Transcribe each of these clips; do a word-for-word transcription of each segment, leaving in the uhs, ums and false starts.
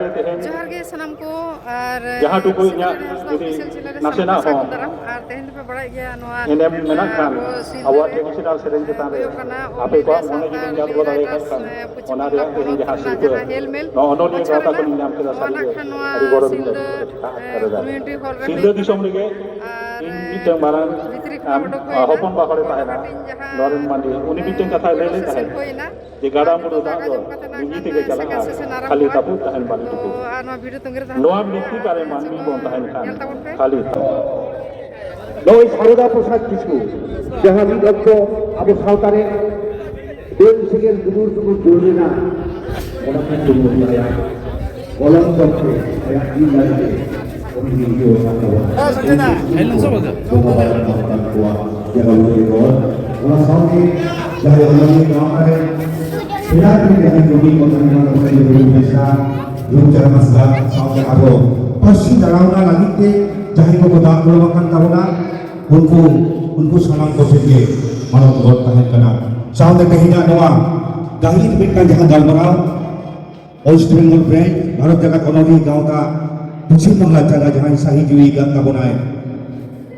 ᱡᱚᱦᱟᱨ ᱜᱮ ᱥᱟᱱᱟᱢ ᱠᱚ᱾ ᱟᱨ ᱡᱟᱦᱟᱸ ᱴᱩᱠᱩ ᱤᱧᱟᱹᱜ ᱥᱤᱞᱫᱟᱹ ᱡᱩᱫᱤ ᱚᱯᱷᱤᱥᱤᱭᱟᱞ ᱪᱮᱱᱮᱞ ᱨᱮ ᱱᱟᱥᱮᱱᱟᱜ ᱥᱟᱱᱟᱢ ᱠᱚ ᱦᱚᱸ ᱥᱟᱹᱜᱩᱱ ᱫᱟᱨᱟᱢ᱾ ᱟᱨ ᱛᱮᱦᱮᱧ ᱫᱚᱯᱮ ᱵᱟᱲᱟᱭ ᱜᱮᱭᱟ, ᱱᱚᱣᱟ ᱮᱱᱮᱢ ᱢᱮᱱᱟᱜ ᱠᱷᱟᱱ, ᱟᱵᱚ ᱥᱤᱞᱫᱟᱹ ᱟᱵᱚᱣᱟᱜ ᱨᱮ, ᱴᱨᱮᱰᱤᱥᱚᱱᱟᱞ ᱥᱮᱨᱮᱧ ᱪᱮᱛᱟᱱ ᱨᱮ ᱦᱩᱭᱩᱜ ᱠᱟᱱᱟ ᱟᱯᱮ ᱠᱚᱣᱟᱜ ᱢᱚᱱᱮ ᱡᱩᱫᱤ ᱧᱟᱢ ᱜᱚᱫ ᱫᱟᱲᱮᱭᱟᱜ ᱠᱷᱟᱱ, ᱚᱱᱟ ᱨᱮᱭᱟᱜ ᱛᱮᱦᱮᱧ ᱡᱟᱦᱟᱸ ᱥᱤᱨᱯᱟᱹ, ᱱᱚᱣᱟ ᱚᱱᱚᱞᱤᱭᱟᱹ ᱜᱟᱶᱛᱟ ᱠᱷᱚᱱᱤᱧ ᱧᱟᱢ ᱠᱮᱫᱟ, ᱥᱟᱹᱨᱤᱜᱮ ᱟᱹᱰᱤ ᱜᱚᱨᱚᱵᱤᱧ ᱟᱹᱭᱠᱟᱹᱣ ᱠᱮᱫᱟ᱾ ᱥᱤᱞᱫᱟᱹ ᱫᱤᱥᱚᱢ ᱨᱮᱜᱮ ᱤᱧ ᱢᱤᱫᱴᱟᱝ ᱢᱟᱨᱟᱝ ᱦᱚᱯᱚᱱ ᱵᱟ ᱦᱚᱲᱮ ᱛᱟᱦᱮᱸᱱᱟ, ᱱᱚᱨᱮᱱ ᱢᱟᱱᱰᱤ, ᱩᱱᱤ ᱢᱤᱫᱴᱟᱝ ᱠᱟᱛᱷᱟᱭ ᱞᱟᱹᱭ ᱞᱮᱫ ᱛᱟᱦᱮᱸᱫ ᱡᱮ ᱜᱟᱰᱟ ᱢᱩᱰᱩ ᱫᱟᱜ ᱫᱚ ᱞᱤᱸᱜᱤ ᱛᱮᱜᱮ ᱪᱟᱞᱟᱜᱼᱟ, ᱠᱷᱟᱹᱞᱤ ᱛᱟᱹᱯᱩᱜ ᱛᱟᱦᱮᱱ ᱵᱟᱹᱞᱤ ᱴᱩᱠᱩᱡ᱾ ᱱᱚᱣᱟ ᱵᱷᱤᱛᱤᱨ ᱨᱮ ᱛᱟᱦᱮᱱ ᱵᱷᱤᱛᱤᱨ ᱨᱮ ᱢᱟᱹᱱᱢᱤ ᱵᱚᱱ ᱛᱟᱦᱮᱱ ᱠᱷᱟᱱ ᱠᱷᱟᱹᱞᱤ ᱱᱚᱜᱼᱚᱭ ᱥᱟᱨᱚᱫᱟ ᱯᱨᱚᱥᱟᱫᱽ ᱠᱤᱥᱠᱩ, ᱡᱟᱦᱟᱸ ᱢᱤᱫ ᱚᱠᱛᱚ ᱟᱵᱚ ᱥᱟᱶᱛᱟ ᱨᱮ ᱫᱟᱹᱞ ᱥᱮᱸᱜᱮᱞ ᱫᱩᱢᱩᱨ ᱫᱩᱢᱩᱨ ᱡᱩᱞ ᱞᱮᱱᱟ, ᱚᱱᱟ ᱠᱷᱚᱱ ᱫᱩᱢᱩᱨ ᱫᱟᱲᱮᱭᱟᱜᱼᱟ᱾ ᱠᱚᱞᱚᱢ ᱛᱚᱞᱛᱮ ᱟᱭᱟᱜ ᱡᱤᱣᱤ ᱫᱟᱲᱮ ᱛᱮ ᱩᱱᱤ ᱡᱤᱣᱤ ᱦᱟᱛᱟᱣᱟ᱾ ᱵᱚᱸᱜᱟ ᱵᱟᱲᱟ ᱠᱟᱱ ᱠᱚᱣᱟ, ᱡᱟᱦᱟᱸ ᱩᱱᱤ ᱦᱚᱲ, ᱚᱱᱟ ᱥᱟᱶᱛᱮ ᱡᱟᱦᱟᱸᱭ ᱚᱱᱚᱞᱤᱭᱟᱹ ᱜᱟᱶᱛᱟ ᱨᱮ ᱥᱮᱬᱟ ᱠᱚ ᱡᱟᱦᱟᱸᱭ ᱠᱚ ᱢᱤᱫ ᱠᱚ ᱛᱟᱦᱮᱸ ᱠᱟᱱ ᱛᱟᱵᱚᱱᱟ, ᱡᱮᱢᱚᱱ ᱵᱮᱥᱟ, ᱨᱩᱯᱪᱟᱸᱫᱽ ᱦᱟᱸᱥᱫᱟ, ᱥᱟᱶᱛᱮ ᱟᱵᱚ ᱯᱟᱹᱨᱥᱤ ᱫᱟᱬᱟᱣᱱᱟ ᱞᱟᱹᱜᱤᱫ ᱛᱮ ᱡᱟᱦᱟᱸᱭ ᱠᱚᱠᱚ ᱫᱟᱜ ᱜᱚᱲᱚ ᱟᱠᱟᱱ ᱛᱟᱵᱚᱱᱟ, ᱩᱱᱠᱩ, ᱩᱱᱠᱩ ᱥᱟᱱᱟᱢ ᱠᱚ ᱴᱷᱮᱱ ᱜᱮ ᱢᱟᱱᱚᱛ ᱜᱚᱰ ᱛᱟᱦᱮᱱ ᱠᱟᱱᱟ᱾ ᱥᱟᱶᱛᱮ ᱛᱮᱦᱮᱧᱟᱜ ᱱᱚᱣᱟ ᱜᱟᱹᱦᱤᱨ ᱢᱤᱫᱴᱟᱝ ᱡᱟᱦᱟᱸ ᱜᱟᱞᱢᱟᱨᱟᱣ, ᱳᱭᱮᱥᱴ ᱵᱮᱝᱜᱚᱞ ᱵᱨᱟᱧᱪ ᱵᱷᱟᱨᱚᱛ ᱡᱟᱠᱟᱛ ᱚᱱᱚᱞᱤᱭᱟᱹ ᱜᱟᱶᱛᱟ ᱯᱚᱪᱷᱤᱢ ᱵᱟᱝᱞᱟ ᱪᱟᱸᱜᱟ ᱡᱟᱦᱟᱸᱭ ᱥᱟᱹᱦᱤ ᱡᱩᱦᱤ ᱟᱠᱟᱫ ᱛᱟᱵᱚᱱᱟᱭ,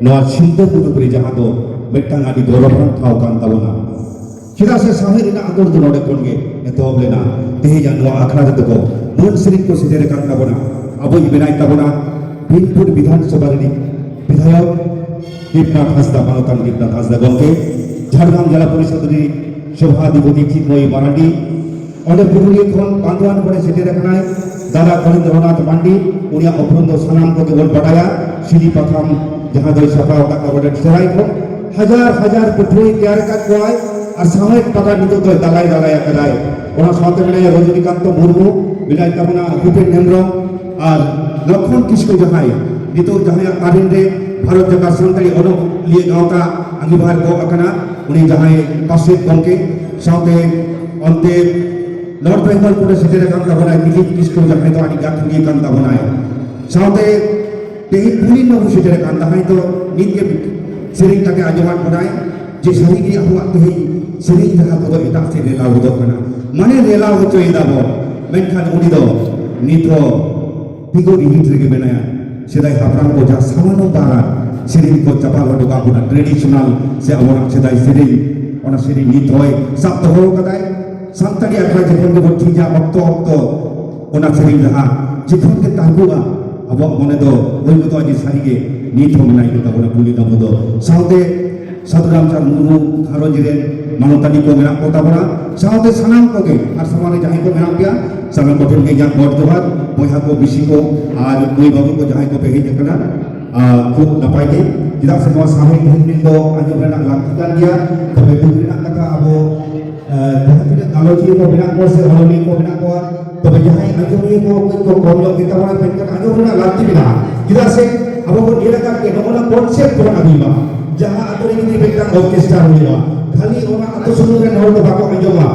ᱱᱚᱣᱟ ᱥᱤᱞᱫᱟᱹ ᱢᱩᱞᱩᱠ ᱨᱮ ᱡᱟᱦᱟᱸ ᱫᱚ ᱢᱤᱫᱴᱟᱝ ᱟᱹᱰᱤ ᱜᱚᱨᱚᱵᱟᱱ ᱴᱷᱟᱶ ᱠᱟᱱ ᱛᱟᱵᱚᱱᱟ᱾ ᱪᱮᱫᱟᱜ ᱥᱮ ᱥᱟᱶᱦᱮᱫ ᱨᱮᱱᱟᱜ ᱟᱸᱫᱳᱲ ᱫᱚ ᱱᱚᱰᱮ ᱠᱷᱚᱱ ᱜᱮ ᱮᱛᱚᱦᱚᱵ ᱞᱮᱱᱟ᱾ ᱛᱮᱦᱮᱧᱟᱜ ᱱᱚᱣᱟ ᱟᱠᱷᱲᱟ ᱨᱮᱫᱚ ᱠᱚ ᱢᱟᱹᱱ ᱥᱤᱨᱤᱡ ᱠᱚ ᱥᱮᱴᱮᱨ ᱟᱠᱟᱱ ᱛᱟᱵᱚᱱᱟ᱾ ᱟᱵᱚᱭᱤᱡ ᱢᱮᱱᱟᱭ ᱛᱟᱵᱚᱱᱟ ᱵᱤᱱᱯᱩᱨ ᱵᱤᱫᱷᱟᱱ ᱥᱚᱵᱷᱟ ᱨᱤᱱᱤᱡ ᱵᱤᱫᱷᱟᱭᱚᱠ ᱫᱤᱯᱱᱟᱛᱷ ᱦᱟᱸᱥᱫᱟ, ᱢᱟᱱᱚᱛᱟᱱ ᱫᱤᱯᱱᱟᱛᱷ ᱦᱟᱸᱥᱫᱟ ᱜᱚᱢᱠᱮ, ᱡᱷᱟᱲᱜᱨᱟᱢ ᱡᱮᱞᱟ ᱯᱚᱨᱤᱥᱚᱫ ᱨᱤᱱᱤᱡ ᱥᱚᱵᱷᱟᱫᱷᱤᱯᱚᱛᱤ ᱪᱤᱱᱢᱚᱭ ᱢᱟᱨᱟᱱᱰᱤ, ᱚᱸᱰᱮ ᱯᱩᱨᱩᱞᱤᱭᱟᱹ ᱠᱷᱚᱱ ᱵᱟᱸᱫᱷᱣᱟᱱ ᱠᱷᱚᱱᱮ ᱥᱮᱴᱮᱨ ᱟᱠᱟᱱᱟᱭ ᱫᱟᱫᱟ ᱠᱚᱨᱤᱱᱫᱨᱚᱱᱟᱛᱷ ᱢᱟᱱᱰᱤ᱾ ᱩᱱᱤᱭᱟᱜ ᱩᱯᱨᱩᱢ ᱫᱚ ᱥᱟᱱᱟᱢ ᱠᱚᱜᱮ ᱵᱚᱱ ᱵᱟᱰᱟᱭᱟ, ᱥᱤᱨᱤ ᱯᱟᱛᱷᱟᱢ ᱡᱟᱦᱟᱸ ᱫᱚᱭ ᱪᱷᱟᱯᱟᱣ ᱟᱠᱟᱫ ᱛᱟᱵᱚᱱᱟ ᱥᱮᱨᱟᱭ ᱠᱷᱚᱱ᱾ ᱦᱟᱡᱟᱨ ᱦᱟᱡᱟᱨ ᱯᱟᱹᱴᱷᱩᱣᱟᱹᱭ ᱛᱮᱭᱟᱨ ᱟᱠᱟᱫ ᱠᱚᱣᱟᱭ ᱟᱨ ᱥᱟᱶᱦᱮᱫ ᱯᱟᱛᱟ ᱱᱤᱛᱚᱜ ᱫᱚᱭ ᱫᱟᱞᱟᱭ ᱫᱟᱞᱟᱭ ᱟᱠᱟᱫᱟᱭ᱾ ᱚᱱᱟ ᱥᱟᱶᱛᱮ ᱢᱮᱱᱟᱭᱟ ᱨᱚᱡᱚᱱᱤᱠᱟᱱᱛᱚ ᱢᱩᱨᱢᱩ, ᱢᱮᱱᱟᱭ ᱛᱟᱵᱚᱱᱟ ᱵᱷᱩᱯᱮᱱ ᱦᱮᱢᱵᱨᱚᱢ ᱟᱨ ᱞᱚᱠᱷᱢᱚᱱ ᱠᱤᱥᱠᱩ, ᱡᱟᱦᱟᱸᱭ ᱱᱤᱛᱚᱜ ᱡᱟᱦᱟᱸᱭᱟᱜ ᱟᱹᱨᱤ ᱨᱮ ᱵᱷᱟᱨᱚᱛ ᱡᱟᱠᱟᱛ ᱥᱟᱱᱛᱟᱲᱤ ᱚᱱᱚᱞᱤᱭᱟᱹ ᱜᱟᱶᱛᱟ ᱟᱸᱜᱤᱵᱷᱟᱨ ᱜᱚᱜ ᱟᱠᱟᱱᱟ, ᱩᱱᱤ ᱡᱟᱦᱟᱸᱭ ᱯᱟᱥᱮᱫ ᱜᱚᱢᱠᱮ ᱥᱟᱶᱛᱮ ᱚᱱᱛᱮ ᱱᱚᱨᱛᱷ ᱵᱮᱝᱜᱚᱞ ᱠᱚᱨᱮ ᱥᱮᱴᱮᱨ ᱟᱠᱟᱱ ᱛᱟᱵᱚᱱᱟᱭ ᱫᱤᱞᱤᱯ ᱠᱤᱥᱠᱩ, ᱡᱟᱦᱟᱸᱭ ᱫᱚ ᱟᱹᱰᱤ ᱜᱟᱹᱠᱷᱩᱲᱤᱭᱟᱹ ᱠᱟᱱ ᱛᱟᱵᱚᱱᱟᱭ᱾ ᱥᱟᱶᱛᱮ ᱛᱮᱦᱮᱧ ᱯᱩᱞᱤᱱ ᱵᱟᱹᱵᱩ ᱥᱮᱴᱮᱨ ᱟᱠᱟᱱ, ᱡᱟᱦᱟᱸᱭ ᱫᱚ ᱱᱤᱛ ᱜᱮ ᱥᱮᱨᱮᱧ ᱠᱟᱛᱮ ᱟᱸᱡᱚᱢᱟᱫ ᱵᱚᱱᱟᱭ ᱡᱮ ᱥᱟᱹᱨᱤ ᱜᱮ ᱟᱵᱚᱣᱟᱜ ᱛᱮᱦᱮᱧ ᱥᱮᱨᱮᱧ ᱡᱟᱦᱟᱸ ᱠᱚᱫᱚ ᱮᱴᱟᱜ ᱥᱮᱫ ᱨᱮᱞᱟᱣ ᱜᱚᱫᱚᱜ ᱠᱟᱱᱟ, ᱢᱟᱱᱮ ᱨᱮᱞᱟᱣ ᱦᱚᱪᱚᱭ ᱫᱟᱵᱚᱱ, ᱢᱮᱱᱠᱷᱟᱱ ᱩᱱᱤ ᱫᱚ ᱱᱤᱛ ᱦᱚᱸ ᱛᱤᱸᱜᱩ ᱨᱤᱦᱤᱴ ᱨᱮᱜᱮ ᱢᱮᱱᱟᱭᱟ᱾ ᱥᱮᱫᱟᱭ ᱦᱟᱯᱲᱟᱢ ᱠᱚ ᱡᱟᱦᱟᱸ ᱥᱟᱢᱟᱱᱚ ᱵᱟᱨᱟ ᱥᱮᱨᱮᱧ ᱠᱚ ᱪᱟᱯᱟᱫ ᱦᱚᱴᱚ ᱠᱟᱜ ᱵᱚᱱᱟ, ᱴᱨᱮᱰᱤᱥᱚᱱᱟᱞ ᱥᱮ ᱟᱵᱚᱱᱟᱜ ᱥᱮᱫᱟᱭ ᱥᱮᱨᱮᱧ, ᱚᱱᱟ ᱥᱮᱨᱮᱧ ᱱᱤᱛ ᱦᱚᱸᱭ ᱥᱟᱵ ᱫᱚᱦᱚ ᱠᱟᱫᱟᱭ᱾ ᱥᱟᱱᱛᱟᱲᱤ ᱟᱠᱷᱲᱟ ᱡᱚᱠᱷᱚᱱ ᱜᱮᱵᱚᱱ ᱴᱷᱤᱠᱟ ᱚᱠᱛᱚ ᱚᱠᱛᱚ ᱚᱱᱟ ᱥᱮᱨᱮᱧ ᱨᱟᱦᱟ ᱡᱚᱠᱷᱚᱱ ᱜᱮ ᱛᱟᱨᱠᱚᱜᱼᱟ, ᱟᱵᱚᱣᱟᱜ ᱢᱚᱱᱮ ᱫᱚ ᱦᱩᱭ ᱜᱚᱫᱚᱜᱼᱟ ᱡᱮ ᱥᱟᱹᱨᱤᱜᱮ ᱱᱤᱛ ᱦᱚᱸ ᱢᱮᱱᱟᱭ ᱜᱮ ᱛᱟᱵᱚᱱᱟ ᱯᱩᱱᱤᱛ ᱟᱵᱚ ᱫᱚ᱾ ᱥᱟᱶᱛᱮ ᱥᱟᱹᱫᱷᱩ ᱨᱟᱢᱪᱟᱸᱫᱽ ᱢᱩᱨᱢᱩ ᱜᱷᱟᱨᱚᱸᱡᱽ ᱨᱮᱱ ᱢᱟᱱᱚᱛᱟᱱᱤ ᱠᱚ ᱢᱮᱱᱟᱜ ᱠᱚ ᱛᱟᱵᱚᱱᱟ, ᱥᱟᱶᱛᱮ ᱥᱟᱱᱟᱢ ᱠᱚᱜᱮ ᱟᱨ ᱥᱟᱢᱟᱝ ᱨᱮ ᱡᱟᱦᱟᱸᱭ ᱠᱚ ᱢᱮᱱᱟᱜ ᱯᱮᱭᱟ, ᱥᱟᱱᱟᱢ ᱠᱚᱴᱷᱮᱱ ᱜᱮ ᱤᱧᱟᱹᱜ ᱜᱚᱰ ᱡᱚᱦᱟᱨ᱾ ᱵᱚᱭᱦᱟ ᱠᱚ, ᱢᱤᱥᱤ ᱠᱚ ᱟᱨ ᱢᱟᱹᱭ ᱵᱟᱹᱵᱩ ᱠᱚ ᱡᱟᱦᱟᱸᱭ ᱠᱚᱯᱮ ᱦᱮᱡ ᱟᱠᱟᱱᱟ, ᱟᱨ ᱠᱷᱩᱵ ᱱᱟᱯᱟᱭ ᱜᱮ, ᱪᱮᱫᱟᱜ ᱥᱮ ᱱᱚᱣᱟ ᱥᱟᱶᱦᱮᱫ ᱦᱤᱞᱢᱤᱞ ᱫᱚ ᱟᱸᱡᱚᱢ ᱨᱮᱱᱟᱜ ᱞᱟᱹᱠᱛᱤ ᱠᱟᱱ ᱜᱮᱭᱟ᱾ ᱛᱚᱵᱮ ᱫᱩᱠ ᱨᱮᱱᱟᱜ ᱠᱟᱛᱷᱟ, ᱟᱵᱚ ᱟᱨ ᱡᱟᱦᱟᱸ ᱛᱤᱱᱟᱹᱜ ᱜᱟᱞᱚᱪᱤᱭᱟᱹ ᱠᱚ ᱢᱮᱱᱟᱜ ᱠᱚᱣᱟ ᱥᱮ ᱚᱱᱚᱞᱤᱭᱟᱹ ᱠᱚ ᱢᱮᱱᱟᱜ ᱠᱚᱣᱟ, ᱛᱚᱵᱮ ᱡᱟᱦᱟᱸᱭ ᱟᱸᱡᱚᱢᱤᱭᱟᱹ ᱠᱚ ᱠᱟᱹᱡ ᱠᱚ ᱠᱚᱢ ᱧᱚᱜ ᱜᱮᱛᱟ ᱵᱚᱱᱟ, ᱢᱮᱱᱠᱷᱟᱱ ᱟᱸᱡᱚᱢ ᱨᱮᱱᱟᱜ ᱞᱟᱹᱠᱛᱤ ᱢᱮᱱᱟᱜᱼᱟ᱾ ᱪᱮᱫᱟᱜ ᱥᱮ ᱟᱵᱚ ᱵᱚᱱ ᱧᱮᱞ ᱟᱠᱟᱫ ᱜᱮ, ᱱᱚᱜᱼᱚ ᱱᱟ ᱠᱚᱱᱥᱮᱯᱴ ᱵᱚᱱ ᱟᱹᱜᱩᱭ ᱢᱟ᱾ ᱡᱟᱦᱟᱸ ᱟᱛᱳ ᱨᱮ ᱡᱩᱫᱤ ᱢᱤᱫᱴᱟᱝ ᱚᱨᱠᱮᱥᱴᱨᱟ ᱦᱩᱭᱩᱜᱼᱟ, ᱠᱷᱟᱹᱞᱤ ᱚᱱᱟ ᱟᱛᱳ ᱥᱩᱢᱩᱝ ᱨᱮᱱ ᱦᱚᱲ ᱫᱚ ᱵᱟᱠᱚ ᱟᱸᱡᱚᱢᱟ,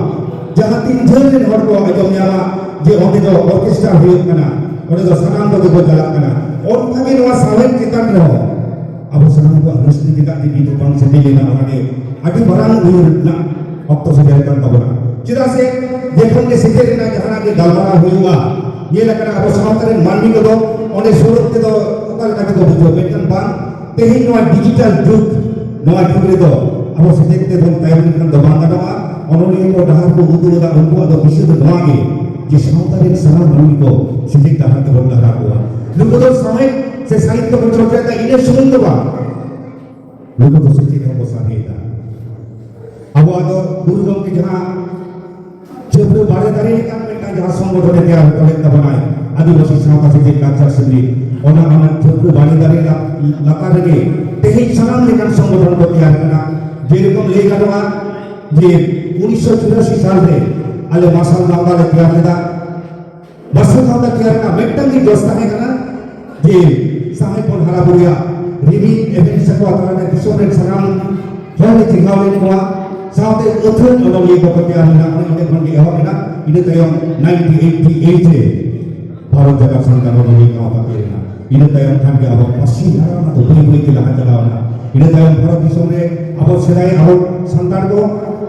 ᱡᱟᱦᱟᱸ ᱛᱤᱱ ᱡᱷᱟᱹᱞ ᱨᱮᱱ ᱦᱚᱲ ᱠᱚ ᱟᱸᱡᱚᱢ ᱧᱟᱢᱟ ᱡᱮ ᱚᱸᱰᱮ ᱫᱚ ᱚᱨᱠᱮᱥᱴᱨᱟ ᱦᱩᱭᱩᱜ ᱠᱟᱱᱟ, ᱚᱸᱰᱮ ᱫᱚ ᱥᱟᱱᱟᱢ ᱠᱚᱜᱮ ᱠᱚ ᱪᱟᱞᱟᱜ ᱠᱟᱱᱟ᱾ ᱚᱱᱠᱟᱜᱮ ᱱᱚᱣᱟ ᱥᱟᱶᱦᱮᱫ ᱪᱮᱛᱟᱱ ᱨᱮᱦᱚᱸ ᱟᱵᱚ ᱥᱟᱱᱟᱢ ᱠᱚᱣᱟᱜ ᱨᱟᱹᱥᱠᱟᱹ ᱪᱮᱫᱟᱜ ᱡᱮ ᱱᱤᱛ ᱦᱚᱸ ᱵᱟᱝ ᱥᱮᱴᱮᱨ ᱞᱮᱱᱟ, ᱚᱱᱟᱜᱮ ᱟᱹᱰᱤ ᱢᱟᱨᱟᱝ ᱩᱭᱦᱟᱹᱨ ᱨᱮᱱᱟᱜ ᱚᱠᱛᱚ ᱥᱮᱴᱮᱨ ᱠᱟᱱ ᱛᱟᱵᱚᱱᱟ᱾ ᱪᱮᱫᱟᱜ ᱥᱮ ᱡᱚᱠᱷᱚᱱ ᱜᱮ ᱥᱮᱴᱮᱨ ᱨᱮᱱᱟᱜ ᱡᱟᱦᱟᱱᱟᱜ ᱜᱮ ᱜᱟᱞᱢᱟᱨᱟᱣ ᱦᱩᱭᱩᱜᱼᱟ, ᱧᱮᱞ ᱟᱠᱟᱱᱟ ᱟᱵᱚ ᱥᱟᱶᱛᱟ ᱨᱮᱱ ᱢᱟᱹᱱᱢᱤ ᱠᱚᱫᱚ ᱚᱸᱰᱮ ᱥᱩᱨ ᱛᱮᱫᱚ ᱚᱠᱟ ᱞᱮᱠᱟ ᱛᱮᱠᱚ ᱵᱩᱡᱷᱟᱹᱣᱟ, ᱢᱮᱱᱠᱷᱟᱱ ᱵᱟᱝ, ᱛᱮᱦᱮᱧ ᱱᱚᱣᱟ ᱰᱤᱡᱤᱴᱟᱞ ᱡᱩᱜᱽ, ᱱᱚᱣᱟ ᱡᱩᱜᱽ ᱨᱮᱫᱚ ᱟᱵᱚ ᱥᱮᱪᱮᱫ ᱛᱮᱵᱚᱱ ᱛᱟᱭᱚᱢ ᱞᱮᱱᱠᱷᱟᱱ ᱫᱚ ᱵᱟᱝ ᱜᱟᱱᱚᱜᱼᱟ᱾ ᱚᱱᱚᱞᱤᱭᱟᱹ ᱠᱚ ᱰᱟᱦᱟᱨ ᱠᱚ ᱩᱫᱩᱜ ᱮᱫᱟ, ᱩᱱᱠᱩᱣᱟᱜ ᱫᱚ ᱵᱤᱥᱚᱭ ᱫᱚ ᱱᱚᱣᱟ ᱜᱮ ᱡᱮ ᱥᱟᱶᱛᱟ ᱨᱮᱱ ᱥᱟᱱᱟᱢ ᱢᱟᱹᱱᱢᱤ ᱠᱚ ᱥᱮᱪᱮᱫ ᱰᱟᱦᱟᱨ ᱛᱮᱵᱚᱱ ᱰᱟᱦᱟᱨ ᱠᱚᱣᱟ᱾ ᱱᱩᱠᱩ ᱫᱚ ᱥᱟᱶᱦᱮᱫ ᱥᱮ ᱥᱟᱦᱤᱛᱭᱚ ᱠᱚ ᱪᱚᱨᱪᱟᱭᱮᱫᱟ, ᱤᱱᱟᱹ ᱥᱩᱢᱩᱝ ᱫᱚ ᱵᱟᱝ, ᱱᱩᱠᱩ ᱫᱚ ᱥᱮᱪᱮᱫ ᱦᱚᱸᱠᱚ ᱥᱟᱨᱦᱮᱭᱮᱫᱟ᱾ ᱟᱵᱚᱣᱟᱜ ᱫᱚ ᱜᱩᱨᱩ ᱜᱚᱢᱠᱮ ᱡᱟᱦᱟᱸ ᱪᱟᱹᱯᱲᱟᱹ ᱵᱟᱲᱮ ᱫᱟᱨᱮ ᱞᱮᱠᱟᱱ ᱢᱤᱫᱴᱟᱝ ᱡᱟᱦᱟᱸ ᱥᱚᱝᱜᱚᱴᱷᱚᱱᱮ ᱛᱮᱭᱟᱨ ᱦᱚᱴᱚ ᱞᱮᱫ ᱛᱟᱵᱚᱱᱟᱭ, ᱟᱹᱫᱤᱵᱟᱹᱥᱤ ᱥᱟᱶᱛᱟ ᱥᱮᱪᱮᱫ ᱞᱟᱠᱪᱟᱨ ᱥᱮᱢᱞᱮᱫ, ᱚᱱᱟ, ᱚᱱᱟ ᱪᱟᱹᱯᱲᱟᱹ ᱵᱟᱲᱮ ᱫᱟᱨᱮ ᱞᱟ-, ᱞᱟᱛᱟᱨ ᱨᱮᱜᱮ ᱛᱮᱦᱮᱧ ᱥᱟᱱᱟᱢ ᱞᱮᱠᱟᱱ ᱥᱚᱝᱜᱚᱴᱷᱚᱱ ᱠᱚ ᱛᱮᱭᱟᱨ ᱠᱟᱱᱟ᱾ ᱡᱮᱨᱚᱠᱚᱢ ᱞᱟᱹᱭ ᱜᱟᱱᱚᱜᱼᱟ ᱡᱮ ᱩᱱᱤᱥᱥᱚ ᱪᱩᱨᱟᱥᱤ ᱥᱟᱞ ᱨᱮ ᱟᱞᱮ ᱢᱟᱨᱥᱟᱞ ᱜᱟᱶᱛᱟ ᱞᱮ ᱛᱮᱭᱟᱨ ᱞᱮᱫᱟ᱾ ᱵᱟᱥᱩ ᱜᱟᱶᱛᱟ ᱛᱮᱭᱟᱨ ᱨᱮᱱᱟᱜ ᱢᱤᱫᱴᱟᱝ ᱜᱮ ᱡᱚᱥ ᱛᱟᱦᱮᱸ ᱠᱟᱱᱟ ᱡᱮ ᱥᱟᱶᱦᱮᱫ ᱵᱚᱱ ᱦᱟᱨᱟ ᱵᱩᱨᱩᱭᱟ, ᱨᱤᱢᱤᱞ ᱮᱵᱷᱮᱱ ᱥᱮᱠᱚ ᱟᱛᱨᱟ ᱨᱮ ᱫᱤᱥᱚᱢ ᱨᱮᱱ ᱥᱟᱱᱟᱢ ᱦᱚᱲ ᱞᱮ ᱪᱤᱱᱦᱟᱹᱣ ᱞᱮᱫ ᱠᱚᱣᱟ, ᱥᱟᱶᱛᱮ ᱟᱹᱛᱷᱟᱹᱱ ᱚᱱᱚᱞᱤᱭᱟᱹ ᱠᱚᱠᱚ ᱛᱮᱭᱟᱨ ᱞᱮᱱᱟ᱾ ᱚᱱᱮ ᱚᱸᱰᱮ ᱠᱷᱚᱱ ᱜᱮ ᱮᱦᱚᱵ ᱮᱱᱟ᱾ ᱤᱱᱟᱹ ᱛᱟᱭᱚᱢ ᱱᱟᱭᱤᱱᱴᱤᱱ ᱮᱭᱤᱴᱤ ᱮᱭᱤᱴ ᱨᱮ ᱵᱷᱟᱨᱚᱛ ᱡᱟᱠᱟᱛ ᱥᱟᱱᱛᱟᱲ ᱚᱱᱚᱞᱤᱭᱟᱹ ᱜᱟᱶᱛᱟ ᱛᱮᱭᱟᱨ ᱮᱱᱟ᱾ ᱤᱱᱟᱹ ᱛᱟᱭᱚᱢ ᱠᱷᱟᱱ ᱜᱮ ᱟᱵᱚ ᱯᱟᱹᱨᱥᱤ ᱦᱟᱨᱟ ᱚᱱᱟ ᱫᱚ ᱵᱟᱹᱭ ᱵᱟᱹᱭ ᱛᱮ ᱞᱟᱦᱟ ᱪᱟᱞᱟᱣ ᱮᱱᱟ᱾ ᱤᱱᱟᱹ ᱛᱟᱭᱚᱢ ᱵᱷᱟᱨᱚᱛ ᱫᱤᱥᱚᱢ ᱨᱮ ᱟᱵᱚ ᱥᱮᱫᱟᱭ ᱟᱵᱚ ᱥᱟᱱᱛᱟᱲ ᱠᱚ